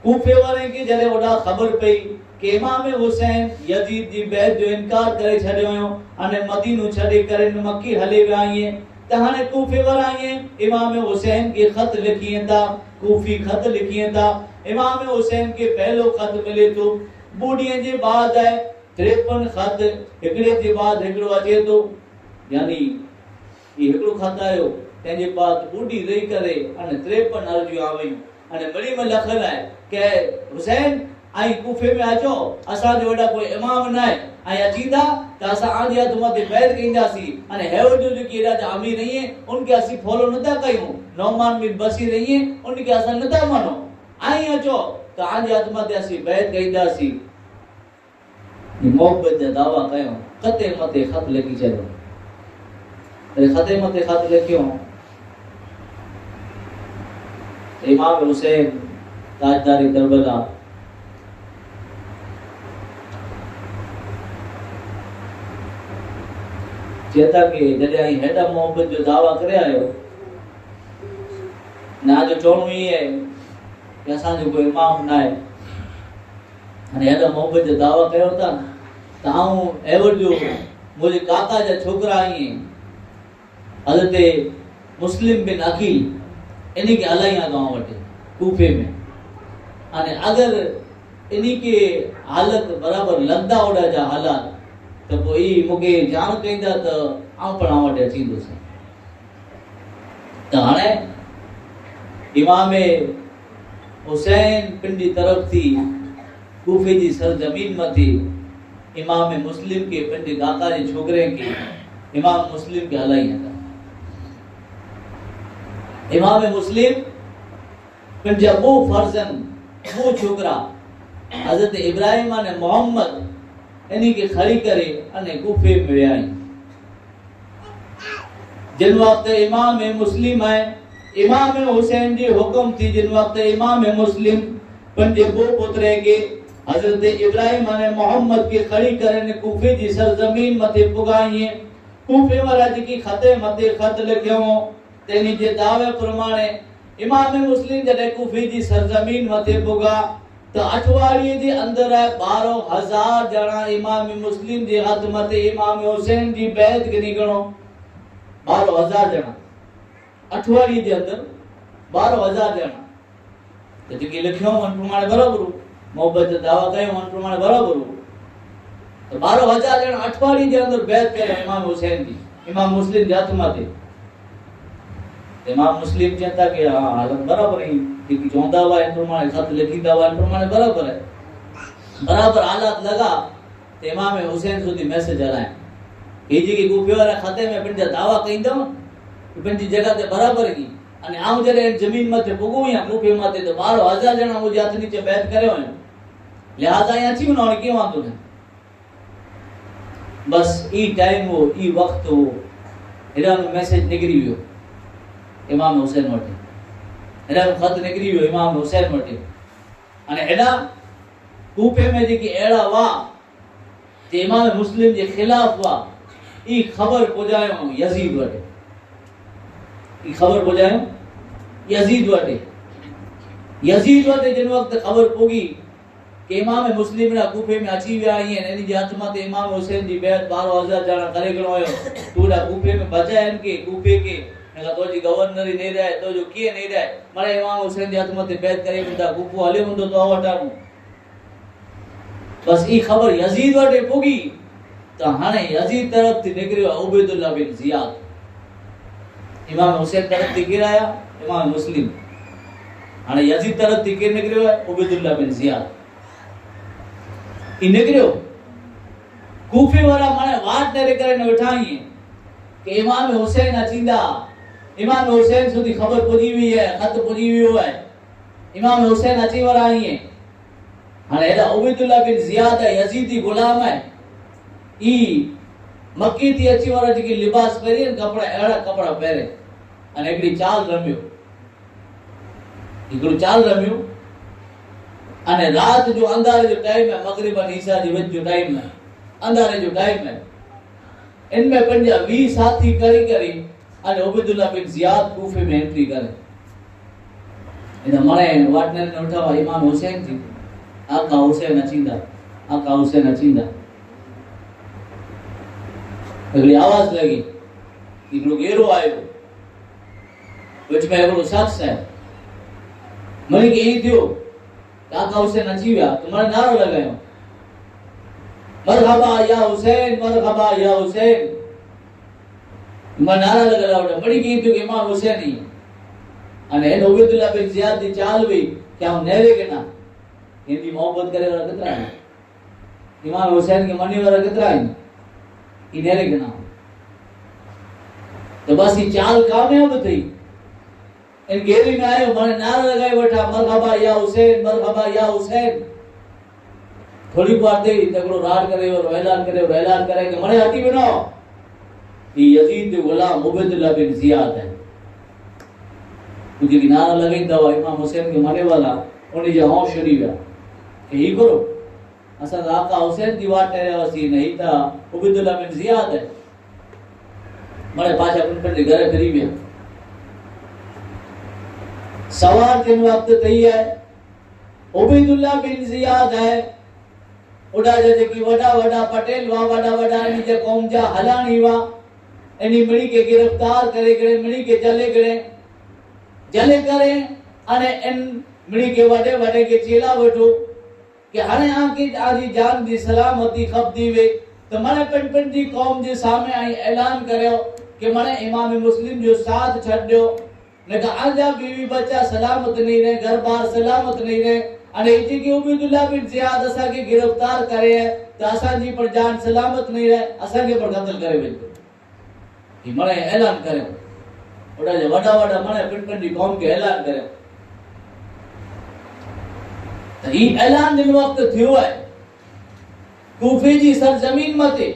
ڪوفي وارن کي جڏهن اوڏا خبر پئي ڪي امام حسين يزيد جي بيعت جو انڪار ڪري ڇڏيو هيو اني مدينو ڇڏي ڪري مڪي هلي ويا آهين ته هاڻي ڪوفي وارا ائين امام حسين کي خط لکين ٿا، ڪوفي خط لکين ٿا، امام حسين کي پهلو خط ملي ٿو، ٻه ڏينهن جي بعد آهي 53 خط هڪڙي جي بعد هڪڙو اچي ٿو يعني هي هڪڙو خط آيو، تنهن جي بعد ٻوڏي رهي ڪري ان 53 عرضيون آويون ان مڙئي ۾ لکيل آهي ڪه حسين ائين ڪوفي ۾ اچو اسان جو اهڙا ڪوئي امام ناهي ۽ اچيندا ته اسان آنجي هٿ مٿي بيعت ڪينداسين ان هيور جو جيڪي اهڙا جا امير اهين ان کي اسين فالو نٿا ڪيون نعمان بن بشير اهين ان کي اسان نٿا مانون ائين اچو ته آنجي هٿ مٿي اسين بيعت ڪينداسين. جي محبت جا دعويٰ ڪيو، خطي مٿي خط لکي ڇڏيو. جڏهن خطي مٿي خط لکيو ته امام حسين تاجدار ڪربلا چيتا ڪي جڏهن آئين هيڏا محبت جو دعويٰ ڪري آيو نه جو چوڻو ئي آهي ڪي اسان جو ڪوئي امام نه آهي هاڻي ايڏا محبت جا دعويٰ ڪيو ٿا ته آئون ايور جو منهنجي ڪاڪا جا ڇوڪرا آهين حضرت مسلم بن عقيل انهي کي هلايان ٿو آئون وٽ ڪوفي ۾ هاڻي اگر انهي کي حالت برابر لڳندا اوڏا جا حالات ته پوء اي مون کي ڄاڻ ڪيندا ته آئون پڻ آئون وٽ اچيندس ته هاڻي امام حسين پنڊي طرف ٿي ڪوفي جي سرزمين مٿي امام مسلم کي پنهنجي ڪاڪا جي ڇوڪري کي امام مسلم کي هلائين ٿا. امام مسلم پنهنجا ٻه فرزند ٻه ڇوڪرا حضرت ابراهيم ۽ محمد انهي کي کڻي ڪري انهي ڪوفي ۾ ويا آهن. جن وقت امام مسلم ۽ امام حسين جي حڪم ٿي جن وقت امام مسلم پنهنجي ٻو پوتري کي حضرت ابراهيم ۽ محمد کي کڻي ڪري ان ڪوفي جي سرزمين مٿي پڳائين. ڪوفي وارا جيڪي خطي مٿي خط لکيو هو تنهن جي دعوي پرماڻي امام مسلم جڏهن ڪوفي جي سرزمين مٿي پڳا ته اٺواڙيء جي اندر 12 هزار ڄڻا امام مسلم جي هٿ مٿي امام حسين جي بيعت ڪني گهڻو 12 هزار ڄڻا اٺواڙيء جي اندر 12 هزار ڄڻا ته جيڪي لکيو ان پرماڻي برابر هو محبت جو دعويٰ ڪيو ان پرماڻي برابر هو ته 12 هزار ڄڻا اٺواڙيء جي اندر بيعت ڪيو امام حسين جي امام مسلم جي هٿ مٿي امام مسلم چون ٿا ڪي ها حالت برابر آهي جيڪي چوندا هئا ان پرماڻي خط لکيندا هئا ان پرماڻي برابر آهي برابر حالات لڳا ته امام حسين سودي ميسج هلايا هي جيڪي ڪوفي وارا خطي ۾ پنهنجا دعويٰ ڪيندا پنهنجي جڳهه تي برابر هي ۽ آئون جڏهن زمين مٿي پڳو يا ڪوفي مٿي ته 12 هزار ڄڻا منهنجي هٿ نيچي بيعت ڪري ويا لهذا ائين اچي وڃو هاڻي ڪيئن واندو نه بس اي ٽائيم هو اي وقت هو هيڏانهن ميسيج نڪري ويو امام حسين وٽ هيڏانهن خط نڪري ويو امام حسين وٽ ۽ هيڏانهن ڪوفي ۾ جيڪي اهڙا هئا جي امام مسلم جي خلاف هئا اي خبر پڄايو يزيد وٽ اي خبر پڄايو يزيد وٽ يزيد وٽ جن وقت خبر پڳي ڪي امام مسلم رحه ڪوفي ۾ اچي ويا آهين ۽ انهن جي هٿ مان تي امام حسين جي بيعت 12 هزار ڄڻا ڪري گهڻو هيو تون ڏا ڪوفي ۾ بچائي هن کي ڪوفي کي هن کان تو جي گورنري ني رهي تو جو ڪيئن ني رهي مڙئي امام حسين جي هٿ مان تي بيعت ڪري ويندا ڪوفو هليو ويندو تو وٽانو بس اي خبر يزيد وٽ پڳي ته هاڻي يزيد طرف ٿي نڪريو عبيد الله بن زياد امام حسين طرف ٿي ڪير آيا امام مسلم هاڻي يزيد طرف ٿي ڪير نڪريو آهي عبيد الله بن زياد اي نڪريو ڪوفي وارا ماڻي واٽ نيري ڪري نه ويٺا آهين ڪي امام حسين اچيندا امام حسين سودي خبر پڄي وئي آهي خط پڄي ويو آهي امام حسين اچي وارا آهين. هاڻي هيڏا عبيدالله بن زياد ۽ يزيدي غلام آهن. اي مڪي ٿي اچي وارا جيڪي لباس پهرين ڪپڙا اهڙا ڪپڙا پهري ۽ هڪڙي چال رميو هڪڙو چال رميو ۽ رات جو انڌاري جو ٽائيم آهي مغرب ۽ عشاء جي وچ جو ٽائيم آهي انڌاري جو ٽائيم آهي ان ۾ پنهنجا 20 ساٿي ڪري ڪري ۽ عبيدالله بن زياد ڪوفي ۾ انٽري ڪري ان مڙئي واٽنر ۾ ويٺا هئا امام حسين جي آقا حسين اچيندا آقا حسين اچيندا هڪڙي آواز لڳي هڪڙو گيرو آيو وچ ۾ هڪڙو شخص آهي مڙئي کي ائين ٿيو ته آقا حسين اچي ويا ته مڙئي نعرو لڳايو مرحبا يا حسين مرحبا يا حسين مان نعرا لڳل وٽ مڙي ڪيئن ٿيو ڪي امام حسين ئي اني هن عبيدالله بن زياد جي چال هئي ڪي آئون نهري ڪنا هن جي محبت ڪري وارا ڪيترا آهن امام حسين کي مڃي وارا ڪيترا آهن هي نهري ڪنا ته بس هي چال ڪامياب ٿي ان گيري ۾ آيو ماڻي نعرا لڳائي ويٺا مرحبا يا حسين مرحبا يا حسين ٿوري پار تي تڪڙو راڙ ڪري ورو اعلان ڪري ورو اعلان ڪري ڪي مڙي هٽي وڃو هي يزيد جو غلام عبيدالله بن زياد آهي جيڪي نعرا لڳائيندا هئا امام حسين کي مڃي والا ان جا هوش اڏي ويا ڪي هي ڪرو اسان ته آقا حسين جي واٽ ٽهريا هئاسين نه هي ته عبيدالله بن زياد آهي مڙي پاڇا پن پنهنجي گهر ڦري ويا سوار جن وقت ٿي آهي عبيدالله بن زياد آهي اڏا جا جيڪي وڏا وڏا پٽيل هئا وڏا وڏا انهي جي قوم جا هلاڻي هئا انهي مڙي کي گرفتار ڪري ڪري مڙي کي جلي ڪري جلي ڪري اني ان مڙي کي وڏي وڏي کي چيلا وٺو ڪي هاڻي آن کي آجي جان جي سلامتي کپدي وي ته مڙي پن پن جي قوم جي سامهين آئين اعلان ڪريو ڪي مڙي امام مسلم جو ساٿ ڇڏ ڏيو نه ته آنجا بيوي ٻچا سلامت نهي رهي گهر بار سلامت نهي رهي اني هي جيڪي عبيدالله بن زياد اسان کي گرفتار ڪري هي ته اسان جي پڻ جان سلامت نهي رهي اسان کي پڻ قتل ڪري وجهندو هي مڙئي اعلان ڪريو وڏا جا وڏا وڏا مڙئي پن پن جي قوم کي اعلان ڪريو ته هي اعلان جن وقت ٿيو آهي ڪوفي جي سرزمين مٿي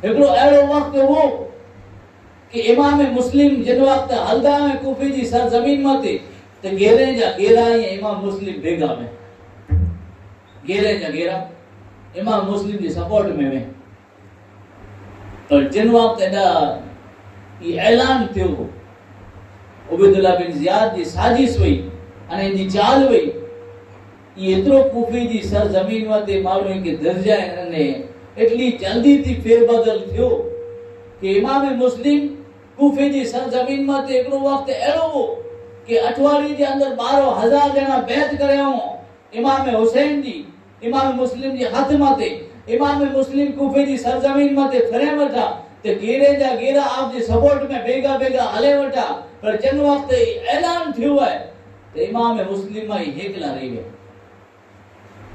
هڪڙو اهڙو وقت هو ڪي امام مسلم جن وقت هلدا ۽ ڪوفي جي سرزمين مٿي ته گيرين جا گيرا ۽ امام مسلم ڀيگا ۾ گيرين جا گيرا امام مسلم جي سپورٽ ۾ وين پر جن وقت ايڏا هي اعلان ٿيو عبيدالله بن زياد جي سازش هئي ۽ ان جي چال هئي اي ايترو ڪوفي جي سرزمين مٿي ماڻهن کي درجا اني ايٽلي جلدي ٿي ڦير بدل ٿيو ڪي امام مسلم ڪوفي جي سرزمين مٿي هڪڙو وقت اهڙو هو ڪي اٺواڙي جي اندر ٻارهن هزار ڄڻا بيعت ڪريائون امام حسين جي امام مسلم جي هٿ مٿي امام مسلم ڪوفي جي سرزمين مٿي ڦرين ويٺا ته گيري جا گيرا آپ جي سپورٽ ۾ بيگا بيگا هلي ويٺا پر جن وقت هي اعلان ٿيو آهي ته امام مسلم ئي هيڪلا رهي ويا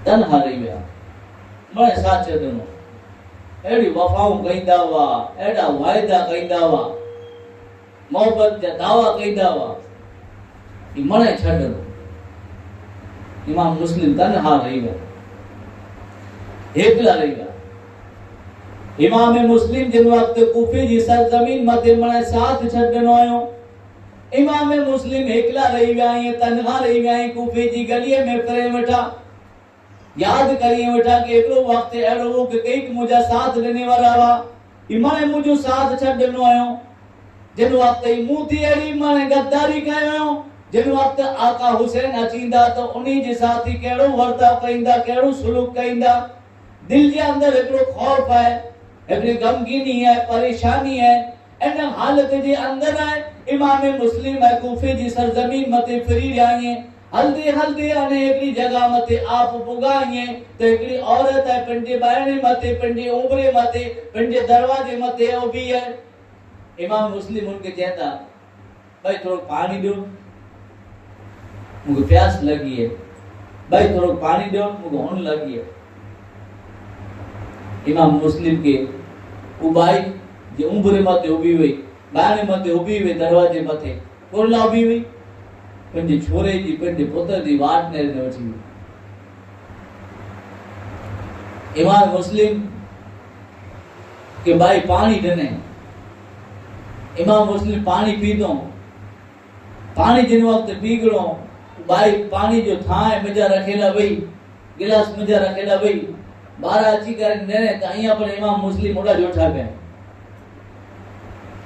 تنها رهي ويا مڙئي ساٿ ڇڏنو اهڙي وفائون ڪئيندا هئا اهڙا واعدا ڪئيندا هئا محبت جا دعويٰ ڪئيندا هئا هي مڙئي ڇڏنو امام مسلم تنها رهي ويا هيڪلا رهي ويا امام مسلم جن وقت ڪوفي جي سرزمين مٿي مڙئي ساٿ ڇڏنو هيو امام مسلم هيڪلا رهي ويا ۽ تنها رهي ويا ۽ ڪوفي جي گليء ۾ ڦري ويٺا ياد ڪري ويٺا ڪي هڪڙو وقت اهڙو هو ڪي ڪيڪ منهنجا ساٿ ڏني وارا هئا هي مڙئي منهنجو ساٿ ڇڏ ڏنو هيو جن وقت هي مون ٿي اهڙي مڙئي غداري ڪيو هيو جن وقت آقا حسين اچيندا ته انهي جي ساٿي ڪهڙو ورتاء ڪئيندا ڪهڙو سلوڪ ڪئيندا دل جي اندر هڪڙو خوف آهي هڪڙي غمگيني آهي پريشاني آهي ان حالت جي اندر آء امام مسلم ۽ ڪوفي جي سرزمين مٿي ڦري رهيا آهين. هلندي هلندي انهي هڪڙي جڳهه مٿي آپ پڳا آهين ته هڪڙي عورت آء پنهنجي ٻائڻي مٿي، پنهنجي اونبري مٿي، پنهنجي دروازي مٿي اڀي آهي. امام مسلم ان کي چين ٿا، ڀائي ٿورو پاڻي ڏيو، مون کي پياس لڳي آهي. ڀائي ٿورو پاڻي ڏيو، مون کي اون لڳي آهي. امام مسلم کي اٻائي جي اونڀري مٿي اڀي وئي، ٻاهرين مٿي اڀي وئي، دروازي مٿي ڪرلا اڀي وئي، پنهنجي ڇوري جي پنهنجي پتر جي واٽ نيري نه وٺي وئي. امام مسلم کي ٻائي پاڻي ڏني. امام مسلم پاڻي پيتو. پاڻي جن وقت پيگڙو، ٻائي پاڻي جو ٿانء منجهه رکيل هئي، گلاس منجهه رکيل هئي. ٻار اچي ڪري نيري ته ائين پڻ امام مسلم اوڏا جوٺا پيا.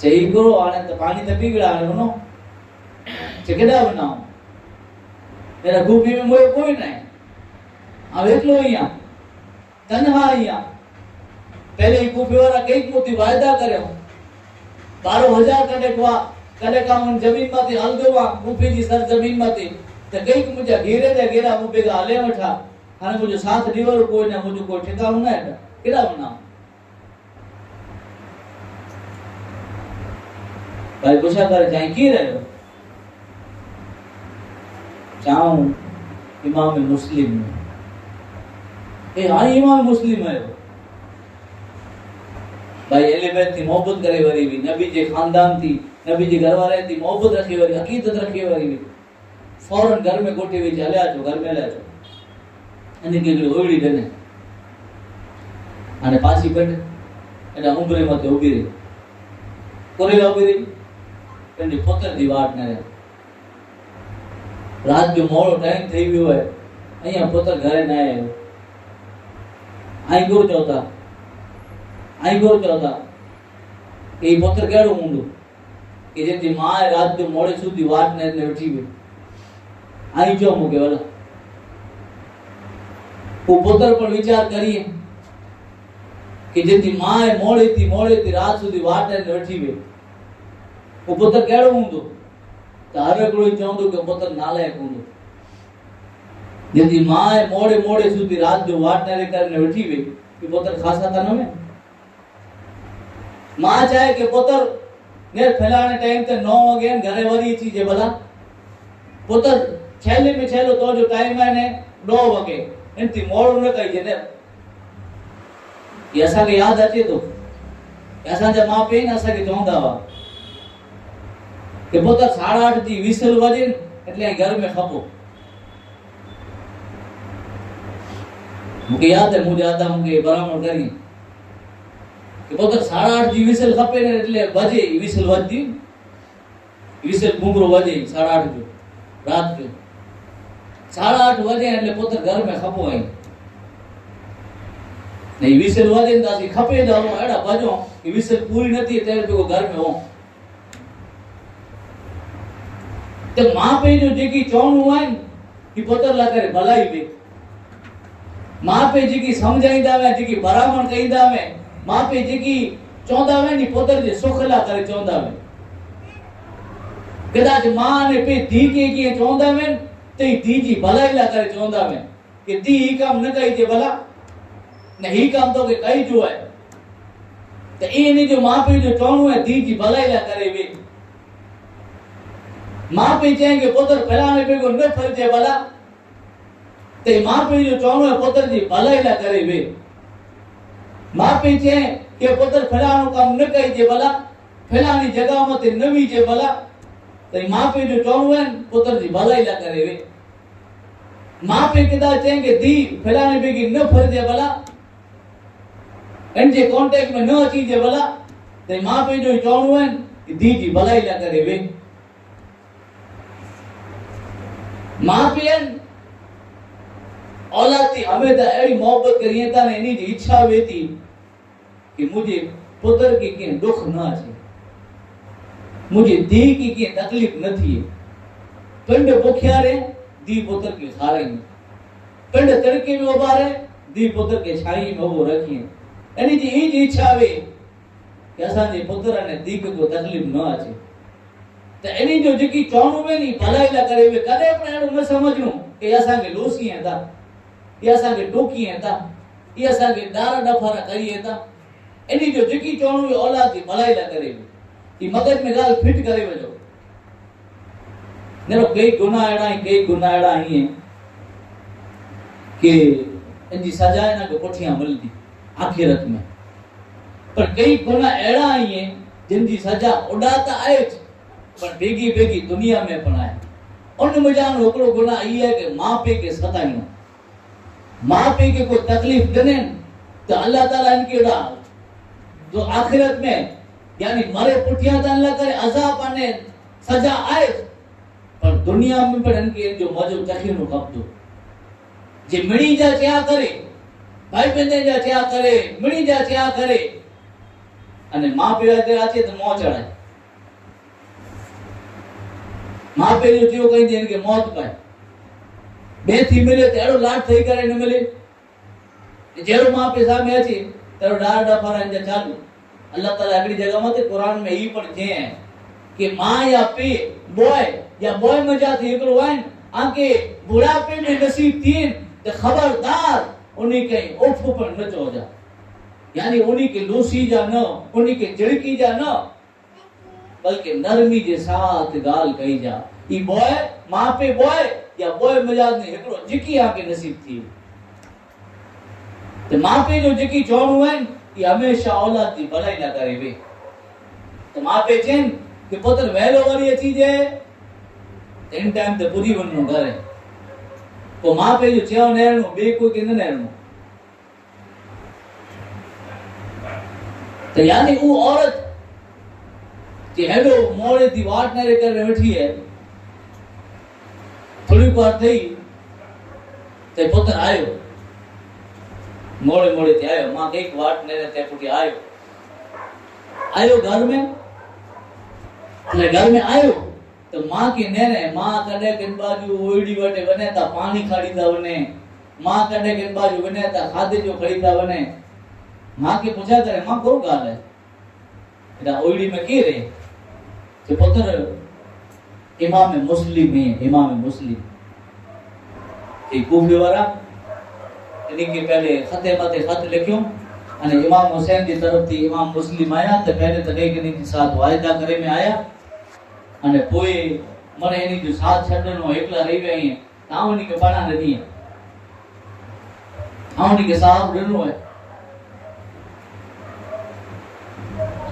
چئي هڪڙو هاڻي ته پاڻي ته پيگڙا هاڻي وڃو. چي ڪيڏانهن وڃان؟ هن کوپي ۾ مويو ڪوئي ناهي. آئون هيڪلو ئي آهيان، تنها ئي آهيان. پهلي ئي ڪوفي وارا ڪئي مون تي واعدا ڪريو. ٻارهو هزار ڪڏهن ڪوا، ڪڏهن ڪا ان زمين مان تي هلندو هئان، ڪوفي جي سرزمين مان تي، ته ڪئي منهنجا گهيري جا گهيرا مون بيگا هلي وٺا. هاڻي منهنجو ساٿ ڏي وارو ڪوئي نه، منهنجو ڪوئي ٺڪاڻو نه آهي ته ڪيڏانهن وڃان؟ ڀائي پڇا ڪري چيائين ڪير آهيو؟ چيائون امام مسلم. اي هاڻي امام مسلم آهيو. ڀائي اهل بيت ٿي محبت ڪري وري هئي، نبي جي خاندان ٿي، نبي جي گهر واري ٿي محبت رکي وري، عقيدت رکي وري هئي. فورن گهر ۾ ڳوٺي وئي، هليا اچو گهر ۾ هليا اچو. ان کي هڪڙي اوئڙي ڏني. هاڻي پاسي ڪڍ، ايڏا عمري مٿي اڀي رهي. ڪري اڀي رهي، پنهنجي پتر جي واٽ نه رهيا. رات جو موڙو ٽائيم ٿي ويو آهي، اڃا پتر گهر نه آيو. آئين ڪو چئو ٿا، آئين ڪو چئو ٿا، هي پتر ڪهڙو هوندو؟ ڪي جنهن جي ماء رات جو موڙي سوڌي واٽ نه ويٺي هئي. آئين چئو مون کي ڀلا. هو پتر پڻ ويچار ڪري ڪي جنهن جي ماء موڙي ٿي موڙي ٿي رات سوڌي واٽ نه ويٺي هئي. هو پتر ڪهڙو هوندو؟ ته هر هڪڙو ئي چوندو ڪي پتر نالائق هوندو. جنهن جي ماء موڙي موڙي سوڌي رات جو واٽ نه ڪري ويٺي هئي. هي پتر خاصا ته نه هئي. مان چاهي ڪي پتر نير ڦلاڻي ٽائيم تي نو وڳي گهري وري اچي جي ڀلا پتر ڇيلي ۾ ڇيلو تو جو ٽائيم آهي ني ڏو وڳي ان تي موڙ نه ڪئي جي نير هي اسان کي ياد اچي ٿو اسان جا ماء پيء نه اسان کي چوندا هئا ڪي پتر ساڍا اٺ جي ويسل وڄي એટલે گهر ۾ کپو مونکي ياد آهي منهنجا ادا مونکي برامڻ ڪري કે પોતર સાડા આઠ જી વિસલ ખપે ને એટલે વજે વિસલ વજતી વિસલ ઘુંઘરો વજે સાડા આઠ જો રાત જો સાડા આઠ વજે એટલે પોતર ઘર મે ખપો આઈ ને વિસલ વજે ને તાસી ખપે તો એડા બજો કે વિસલ પૂરી નથી ત્યારે ભેગો ઘર મે હો તે મા પી જો જેકી ચવણું આય ને ઈ પોતર લા કરે ભલાઈ બે ماء پيء جيڪي سمجهائيندا هئا، جيڪي براهمڻ ڪئيندا هئا، ماء پيء جيڪي چوندا هئا ني پوتر جي سک لاء ڪري چوندا هئا. ڪداچ ماء ۽ پيء ڌيء کي ڪيئن چوندا هئا ته هي ڌيء جي ڀلائي لاء ڪري چوندا هئا ڪي ڌيء هي ڪم نه ڪئي جي ڀلا نه هي ڪم توکي ڪئي جو آهي ته ائين جو ماء پيء جو چوڻو آهي ڌيء جي ڀلائي لاء ڪري وي. ماء پيء چين ڪي پوتر فلاڻي ڀيگو نه ڦرجي ڀلا ته ماء پيء جو چوڻو ۽ پتر جي ڀلائي لاء ڪري وي. ماء پيء چين ڪي پتر فلاڻو ڪم نه ڪئجي ڀلا، فلاڻي جڳهه مٿي نه ويجي ڀلا، ته ماء پيء جو چوڻو ۽ پتر جي ڀلائي لاء ڪري وي. ماء پيء ڪدا چين ڪي ڌيء فلاڻي ڀيگي نه ڦرجي ڀلا، ان جي ڪانٽيڪٽ ۾ نه اچيجي ڀلا، ته ماء پيء جو چوڻو ۽ ڌيء جي ڀلائي لاء ڪري وي. ماء پيء اولاد تي هميشه اهڙي محبت ڪرين ٿا نه انهي جي اڇا هئي ٿي ڪي منهنجي پتر کي ڪنهن ڏک نه اچي، منهنجي ڌيء کي ڪنهن تڪليف نه ٿئي. پنڊ بکياري ڌيء پتر کي کارائين، پنڊ تڙڪي ۾ اڀاري ڌيء پتر کي ڇانئي ۾ اڀو رکين. انهي جي اي جي اڇا هئي ڪي اسان جي پتر ۽ ڌيء کي ڪو تڪليف نه اچي. ته انهي جو جيڪي چوڻو به ني ڀلائي لاء ڪري اهي ڪڏهن پڻ اهڙو نه سمجهڻو ڪي اهي اسان کي لوسين ٿا، اهي اسان کي ٽوڪين ٿا، اهي اسان کي ڏار ڏڦارا ڪرين ٿا. انهي جو جيڪي چوڻو اهي اولاد جي ڀلائي لاء ڪري ويو. هي مغز ۾ ڳالهه فٽ ڪري وجهو. نيرو ڪيئي گناهه اهڙا ۽ ڪيئي گناهه اهڙا آهن ڪي ان جي سزا ان کي پٺيان ملندي آخرت ۾. پر ڪيئي گناهه اهڙا آهن جن جي سزا اڏا ته آهي پر ڀيگي ڀيگي دنيا ۾ پڻ آهي. ان مجان هڪڙو گناهه هي آهي ڪي ماء پيء کي ستائڻو. ماء پيء کي ڪو تڪليف ڏنين ته الله تعالي هن کي اهڙا جو آخرت ۾ يعني مري پٺيان ته الله ڪري عذاب اني سزا آهي پر دنيا ۾ پڻ هن کي ان جو مزو چکيڻو کپندو. جي مڙئي جا چيا ڪري، ڀائي بندن جا چيا ڪري، مڙئي جا چيا ڪري اني ماء پيء جا چيا اچي ته موت چڙهائي. ماء پيء جو چيو ڪئين ته هن کي موت پئي. ٻئي ٿي ملي ته اهڙو لاٽ ٿئي ڪري نه ملي. جهڙو ماء پيء سامهون اچي تهڙو ڊار ڊڦر هن جا چالو. الله تعالي هڪڙي جڳهه مٿي قرآن ۾ هي پڻ چئين آهي ڪي ماء يا پيء ٻوء يا ٻوء منجهان ٿي هڪڙو آهن آنڪي بڙاپي ۾ نصيب ٿين ته خبردار انهي کي اف پڻ نه چئوجا يعني انهي کي لوسي جا نه انهي کي جهڙڪي جا نه بلڪه نرمي جي ساٿ ڳالهه ڪئي جا اي ٻوء، ماء پيء ٻوء يا ٻوء مجاز ۾ هڪڙو جيڪي آن کي نصيب ٿئي ته ماء پيء جو جيڪي چوڻو آهن اي هميشه اولاد جي ڀلائي لاء ڪري وي ته ماء پيء چين ڪي پتر وهلو وري اچي جي ته ان ٽائيم تي پڄي وڃڻو گهر پوء ماء پيء جو چيو نهرڻو ٻئي ڪوئي کي نه نهرڻو ته يعني اها عورت جي هيڏو موڙي ٿي واٽ نيري ڪري ويٺي آهي، ٿوري پار ٿئي ته پتر آيو، موڙي موڙي ٿي آيو، مان ڪئي واٽ نيري تي پٺي آيو، آيو گهر ۾، گهر ۾ آيو ته مان ڪي نيري، مان ڪڏهن ڪن باجو اوئڙي وٽ وڃي ته پاڻي کاڙي ٿا وڃي، مان ڪڏهن ڪن ٻاجهه وڃي ته کاڌي جو کڻي ٿا وڃي. مان کي پڇا ڪري، مان ڪو ڳالهه آهي؟ هيڏا اوئڙي ۾ ڪير اي؟ چي پتر امام مسلم اي، امام مسلم. چي ڪوفي وارا انهي کي پهلي خطي مٿي خط لکيو اني امام حسين جي طرف ٿي امام مسلم آيا ته پهلي ته ڪئي ڪنهن جي ساٿ واعدا ڪري ۾ آيا اني پوء مڙي انهي جو ساٿ ڇڏڻو هيڪلا رهي ويا ائين آئون انهي کي پناهه ڏني آهي. آئون انهي کي سهارو ڏنو آهي.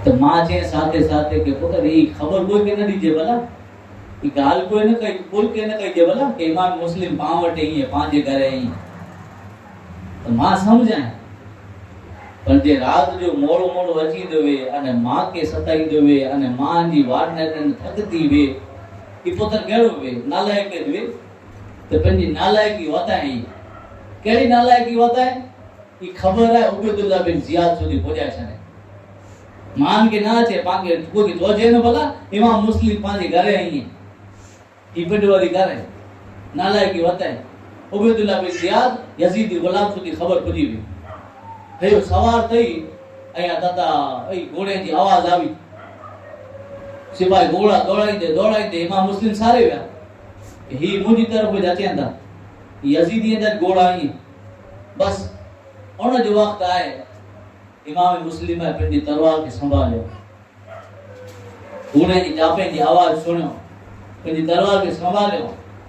ته مان چيس ساٿي ساٿي ڪي پٽ هي خبر ڪوئي کي نه ڏجي ڀلا. هي ڳالهه ڪوئي نه ڪئي ڪوئي کي نه ڪئجي ڀلا ڪي امام مسلم پان وٽ ائين پنهنجي گهر ائين. ته مان سمجهان پر جي رات جو موڙو موڙو اچي ايندو وي اني مان کي ستائيندو وي اني مان جي واٽ نه ٿڪ ٿي وي. هي پتر ڪهڙو وي نالائق وي ته پنهنجي نالائقي وتائين. ڪهڙي نالائقي وتائين؟ هي خبر آهي عبيدالله بن زياد سوڌي پڄائي ڇڏي. مان کي نه اچي پان کي ڪوئي کي چوجي نه ڀلا امام مسلم پنهنجي گهر ائين هي پنڊ واري گهر نالائقي وتائين. عبيدالله بن زياد يزيدي غلام سوڌي خبر پڄي وئي. هيو سوار ٿئي ايا دادا اي گهوڙي جي آواز آوي. سپاهي گهوڙا دوڙائيندي دوڙائيندي امام مسلم ساري ويا. هي منهنجي طرف به اچين ٿا. يزيدين جا گهوڙا ائين. بس ان جو وقت آهي. امام مسلم پنهنجي تلوار کي سنڀاليو. گهوڙي جي چاپين جي آواز سڻيو. پنهنجي تلوار کي سنڀاليو.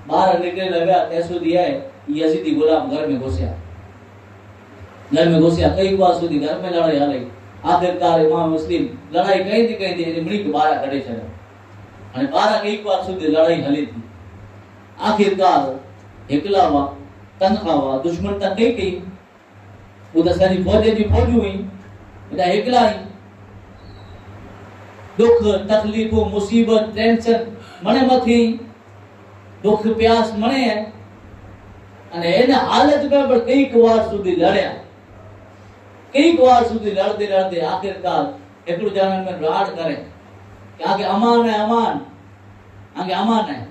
ٻاهر نڪري لڳا تيسودي آهي يزيدي غلام گهر ۾ گهسيا. گهر ۾ گهسيا، ڪئي ڪوار سوڌي گهر ۾ لڙائي هلئي. آخرڪار امام مسلم لڙائي ڪئيندي ڪئيندي هن مڙئي کي ٻاهران ڪڍي ڇڏيو. هاڻي ٻاهران ڪئي ڪوار سوڌي لڙائي هلي ٿي. آخرڪار هيڪلا هئا، تنها هئا، دشمن ته ڪئي ڪئي. هو ته سڄي فوج جي فوجون هئي، هيڏا هيڪلا هئي. ڏک، تڪليفون، مصيبت، ٽينشن مڙئي مٿي هئي. بک پياس مڻي ۽ ان حالت ۾ به ڪئي ڪوار سوڌي لڙيا. ڪئي ڪوار سوڌي لڙندي لڙندي آخرڪار هڪڙو ڄڻو ۾ راڙ ڪري ڪي آگي امان آهي امان، آگي امان آهي.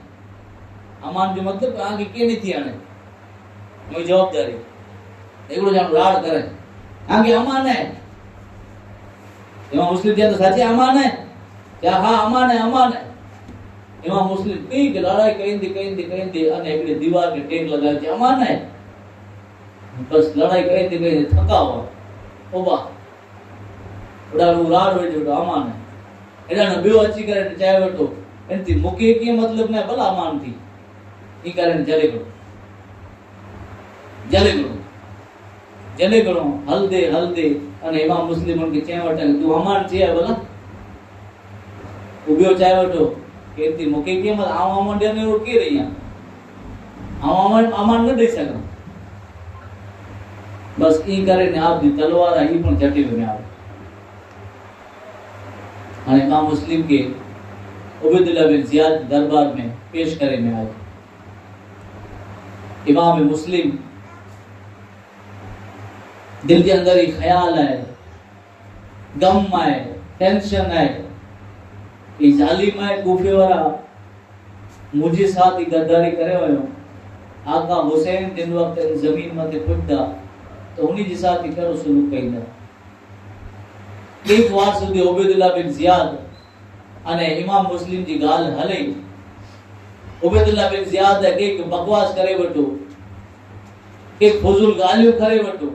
امان جو مطلب آگي ڪي نٿي آڻي منهنجي جوابداري. هڪڙو ڄڻو راڙ ڪري آگي امان آهي. امام مسلم چيو ته سچي امان آهي؟ چيا ها امان آهي امان آهي. امام مسلم ڪئي ڪي لڙائي ڪئيندي ڪئيندي ڪئيندي اني هڪڙي ديوار کي ٽيڪ لڳائي چي امان آهي. بس لڙائي ڪئيندي ڪئيندي ٿڪا هئا اوبا اڏاڻو راڙ ويٺو ويٺو امان آهي. اڏاڻو ٻيو اچي ڪري چاهي ويٺو ان ٿي مونکي ڪيئن مطلب نه ڀلا امان ٿي اي ڪري جلي گهڙو جلي گهڙو جلي گهڙو هلدي هلدي اني امام مسلم ان کي چئي وٺ تون امان چي ڀلا هو ٻيو چاهي وٺو ڪير ٿي مونکي ڪيئن مطلب آئون امان ڏيڻ وارو ڪير آهيان؟ آئون امان امان نه ڏئي سگهان. بس ائين ڪري ني آپ جي تلوار آهي هي پڻ جهٽي وڃي آ. هاڻي امام مسلم کي عبيدالله بن زياد جي دربار ۾ پيش ڪري ۾ آيو. امام مسلم دل جي اندر هي خيال آهي، غم آهي، ٽينشن آهي، هي ظالم آهي ڪوفي وارا منهنجي ساٿ هي غداري ڪري ويو. آقا حسين جن وقت ان زمين مٿي پڄندا ته انهي جي ساٿ هي ڪهڙو سلوڪ ڪئيندا. ڪيڪ وار سوڌي عبيدالله بن زياد اني امام مسلم جي ڳالهه هلي. عبيدالله بن زياد ڪيڪ بڪواس ڪري وٺو، ڪيڪ فضول ڳالهيون ڪري وٺو.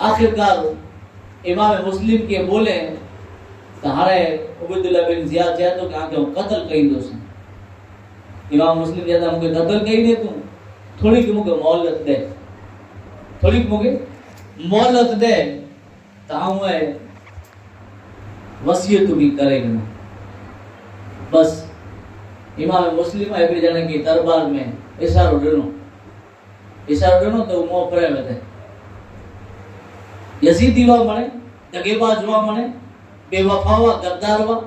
آخرڪار امام مسلم کي ٻولي ته هاڻي عبيدالله بن زياد چئي ٿو ڪي آن کي آئون قتل ڪئيندوس. امام مسلم چئي ٿا مون کي قتل ڪئيندي تون ٿوري ڪي مون کي مهلت ڏي، ٿوري مون کي مهلت ڏي ته آئون اهي وصيتون به ڪري وڃان. بس امام مسلم هڪڙي ڄڻي کي دربار ۾ اشارو ڏنو، اشارو ڏنو ته هو منهن ڦرائي وڌي. يزيدي هئا مڙي، دغيباز هئا مڙي، بي وفا هئا، غدار هئا.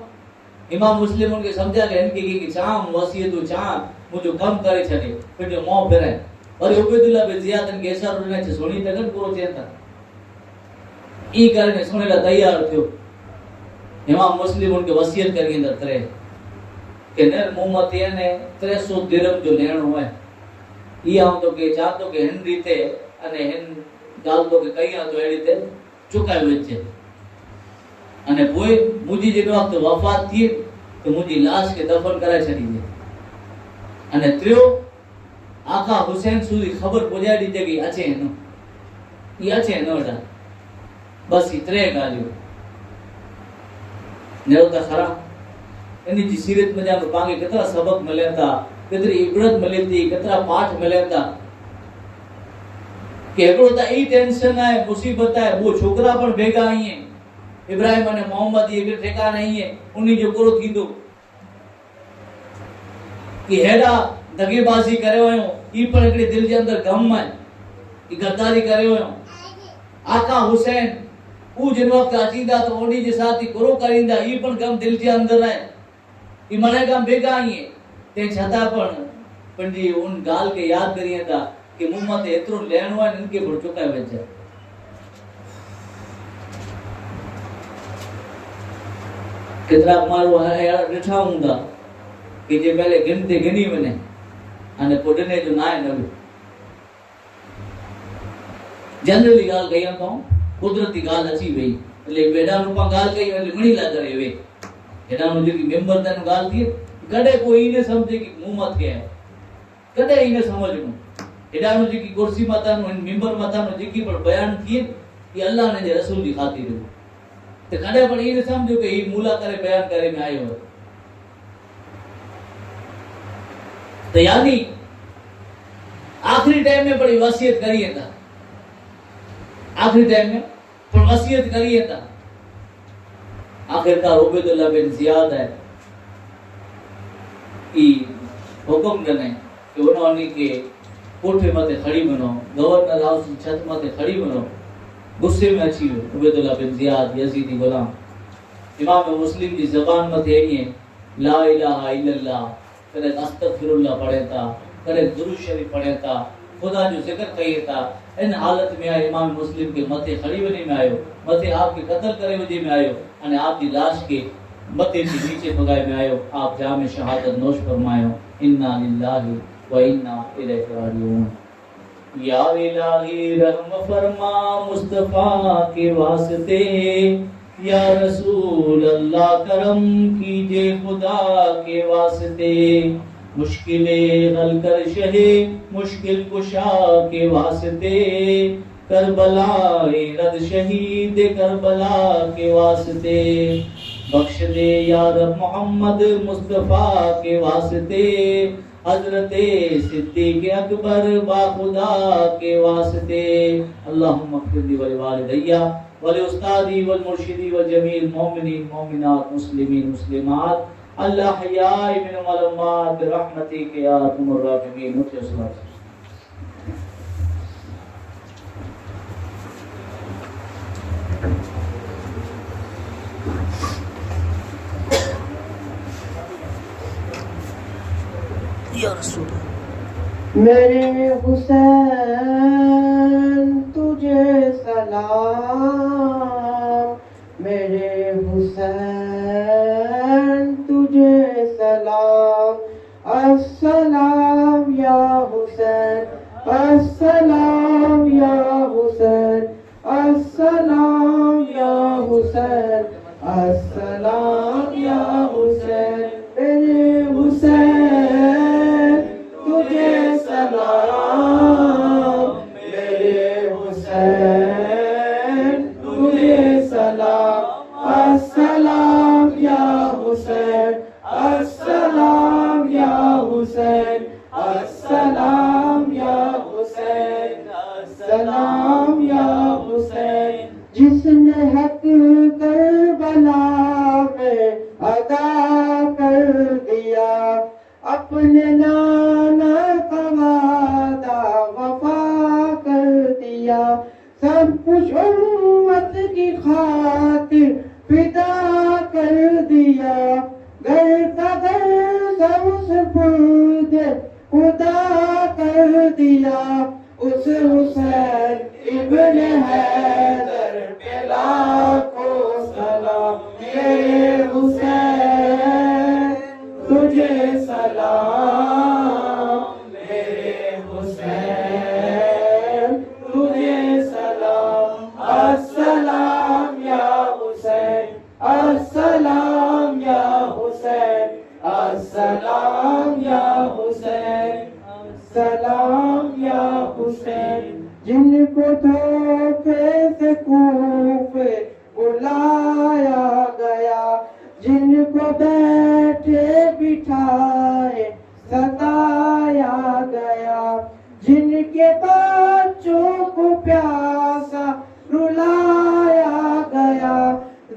امام مسلم ان کي سمجهايو ته هن کي ڪي چان وصيتون چان منهنجو ڪم ڪري ڇڏي، پنهنجو منهن ڦيرائي. وري عبيدالله بن زياد هن کي اشارو ڏنائين چي سڻي ته گڏ پورو ٿين ٿا. ائين ڪري ني سڻي لاء تيار ٿيو. امام مسلم ان کي وصيت ڪري اندر تري ڪي نه مون مٿي اني 300 درهم جو ليڻو آهي. اي آئون توکي چان ٿو ڪي هن ريتي اني هن ڳالهه توکي ڪئي آهي تو اهڙي ريتي چڪائي وڃجي اني پوء منهنجي جن وقت وفات ٿئي ته منهنجي لاش کي دفن ڪرائي ڇڏيجي اني تريو آقا حسين سوري خبر پڄائي ڏجي ڪي اچي هن اي اچي هن وٽا. بس هي ٽي ڳالهيون نيو ته خرا ان جي سيرت منجهان به پانکي ڪيترا سبق ملين ٿا، ڪيتري عبرت ملي ٿي، ڪيترا پاٺ ملين ٿا. ڪي هڪڙو ته اي ٽينشن آهي، مصيبت آهي، ٻو ڇوڪرا پڻ ڀيگا آهين، ابراهيم اني محمد اي هڪڙي ٺڪاڻي آهين، انهي جو ڪهڙو ٿيندو؟ ڪي هيڏا دغيبازي ڪري ويو، اي پڻ هڪڙي دل جي اندر غم آهي، اي غداري ڪري ويو. آقا حسين او جن وقت اچيندا ته انهي جي ساٿ ئي ڪرو ڪريندا، اي پڻ غم دل جي اندر آهي. اي مڙئي غم ڀيگا آهين، تنهن ڇتا پڻ پنهنجي ان ڳالهه کي ياد ڪريندا ڪي مون مٿي ايترو لهڻو آهي ان کي پڻ چڪائي وڃجي. ڪيترا ماڻهو اهڙا ڏٺا هوندا ڪي جي پهلي گن تي گني وڃي ۽ پوء ڏني جو نانء نه ويو. جنرلي ڳالهه ڪئي اٿئون، قدرتي ڳالهه اچي وئي એટલે ويڏانو پان ڳالهه ڪئي એટલે مڙي لاء ڪري وي هيڏانو جيڪي ميمبر تن ڳالهه ٿي ڪڏهن ڪوئي نه سمجهي ڪي مون مٿي آيو. ڪڏهن ئي نه سمجهڻو. هيڏانهن جيڪي ڪرسي مٿان هن منبر مٿان جيڪي پڻ بيان ٿئي اهي الله ۽ ان جي رسول جي خاطر هو ته ڪڏهن پڻ ائين نه سمجهو ڪه هي مون لاء ڪري بيان ڪري ۾ آيو آهي ته يعني آخري ٽائيم ۾ پڻ وصيت ڪري ٿا آخري ٽائيم ۾ پڻ وصيت ڪري ٿا. آخرڪار عبيدالله بن زياد ئي حڪم ڏنائين ڪي ان انهي کي ڪوٺي مٿي کڻي وڃو، گورنر هائوس جي ڇت مٿي کڻي وڃو. غصي ۾ اچي ويو عبيدالله بن زياد يزيدي غلام. امام مسلم جي زبان مٿي ائين لا اله الا الله ڪڏهن استغفرالله پڙهين ٿا، ڪڏهن درود شريف پڙهين ٿا، خدا جو ذڪر ڪيين ٿا، ان حالت ۾ آء امام مسلم کي مٿي کڻي وڃي ۾ آيو، مٿي آپ کي قتل ڪري وجهي ۾ آيو ۽ آپ جي لاش کي مٿي ٿي نيچي ڀڳائي ۾ آيو، آپ جام شهادت نوش فرمايو، انا لله وانا اليه راجعون. يا الٰهي رحم فرما مصطفيٰ ڪي واسطي يا رسول الله ڪرم ڪيجي خدا ڪي واسطي مشڪل حل ڪر شهي مشڪل ڪشا ڪي واسطي ڪربلا رد شهيد ڪربلا ڪي واسطي بخش the يا رب محمد مصطفيٰ ڪي واسطي حضرت صديق اڪبر باخدا ڪي واسطي اللهم اغفر لي ولوالدي ولاستاذي والمرشدي وجميع المؤمنين مؤمنات مسلمين مسلمات الاحياء منهم والاموات برحمتك يا ارحم الراحمين. يا رسول الله. ميري حسين تجهي سلام ميري حسين تجهي سلام السلام يا حسين السلام يا حسين السلام يا حسين السلام يا حسين ميري حسين تجهي سلام ميري حسين تجهي سلام السلام يا حسين السلام يا حسين السلام يا حسين السلام يا حسين जिसने हक करबला में अदा कर दिया अपने नाना का वादा वफा कर दिया सब कुछ उम्मत की खातिर फिदा कर दिया घर का घर सब सुपुर्द खुदा कर दिया उस हुसैन इब्न हैदर पे लाखों सलाम मेरे हुसैन तुझे सलाम मेरे हुसैन तुझे सलाम अस्सलाम या हुसैन अस्सलाम या हुसैन अस्सलाम या हुसैन सलाम या हुसैन जिनको धोखे से कूफे बुलाया गया जिनको बैठे बिठाए सताया गया जिनके बच्चों को प्यासा रुलाया गया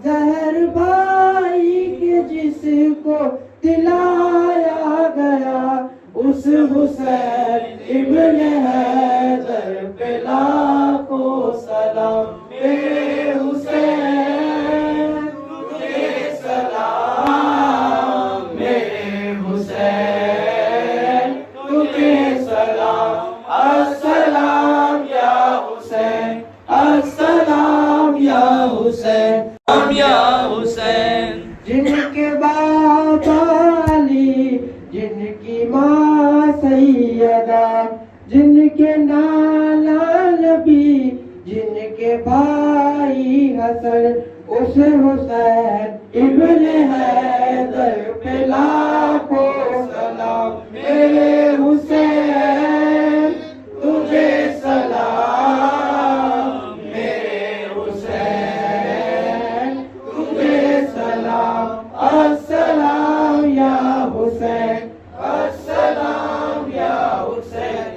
जहर भाई के जिसको दिलाया गया उस हुसैन इब्न हैदर पे लाखों सलाम मेरे हुसैन तुझे सलाम मेरे हुसैन तुझे सलाम अस्सलाम या हुसैन अस्सलाम या हुसैन या हुसैन। जिनके बाबा अली जिनकी माँ सैयदा जिनके नाना नबी जिनके भाई हसन उस हुसैन इब्न हैदर पे लाखों सलाम मेरे हुसैन तुझे सलाम मेरे हुसैन तुझे सलाम अस्सलाम या हुसैन अस्सलाम या हुसैन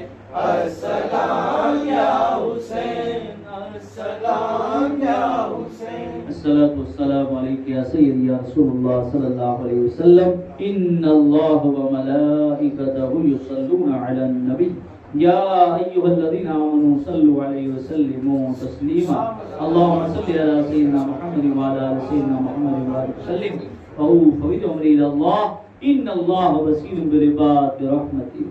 अस्सलाम या हुसैन अस्सलाम या हुसैन। الصلاة والسلام عليك يا سيدي يا رسول الله صلى الله عليه وسلم إن الله وملائكته يصلون على النبي يا أيها الذين آمنوا صلوا عليه وسلموا تسليما اللهم صل على سيدنا محمد وعلى آل سيدنا محمد وبارك وسلم وأوفوض أمري إلى الله إن الله بصير بالعباد برحمته.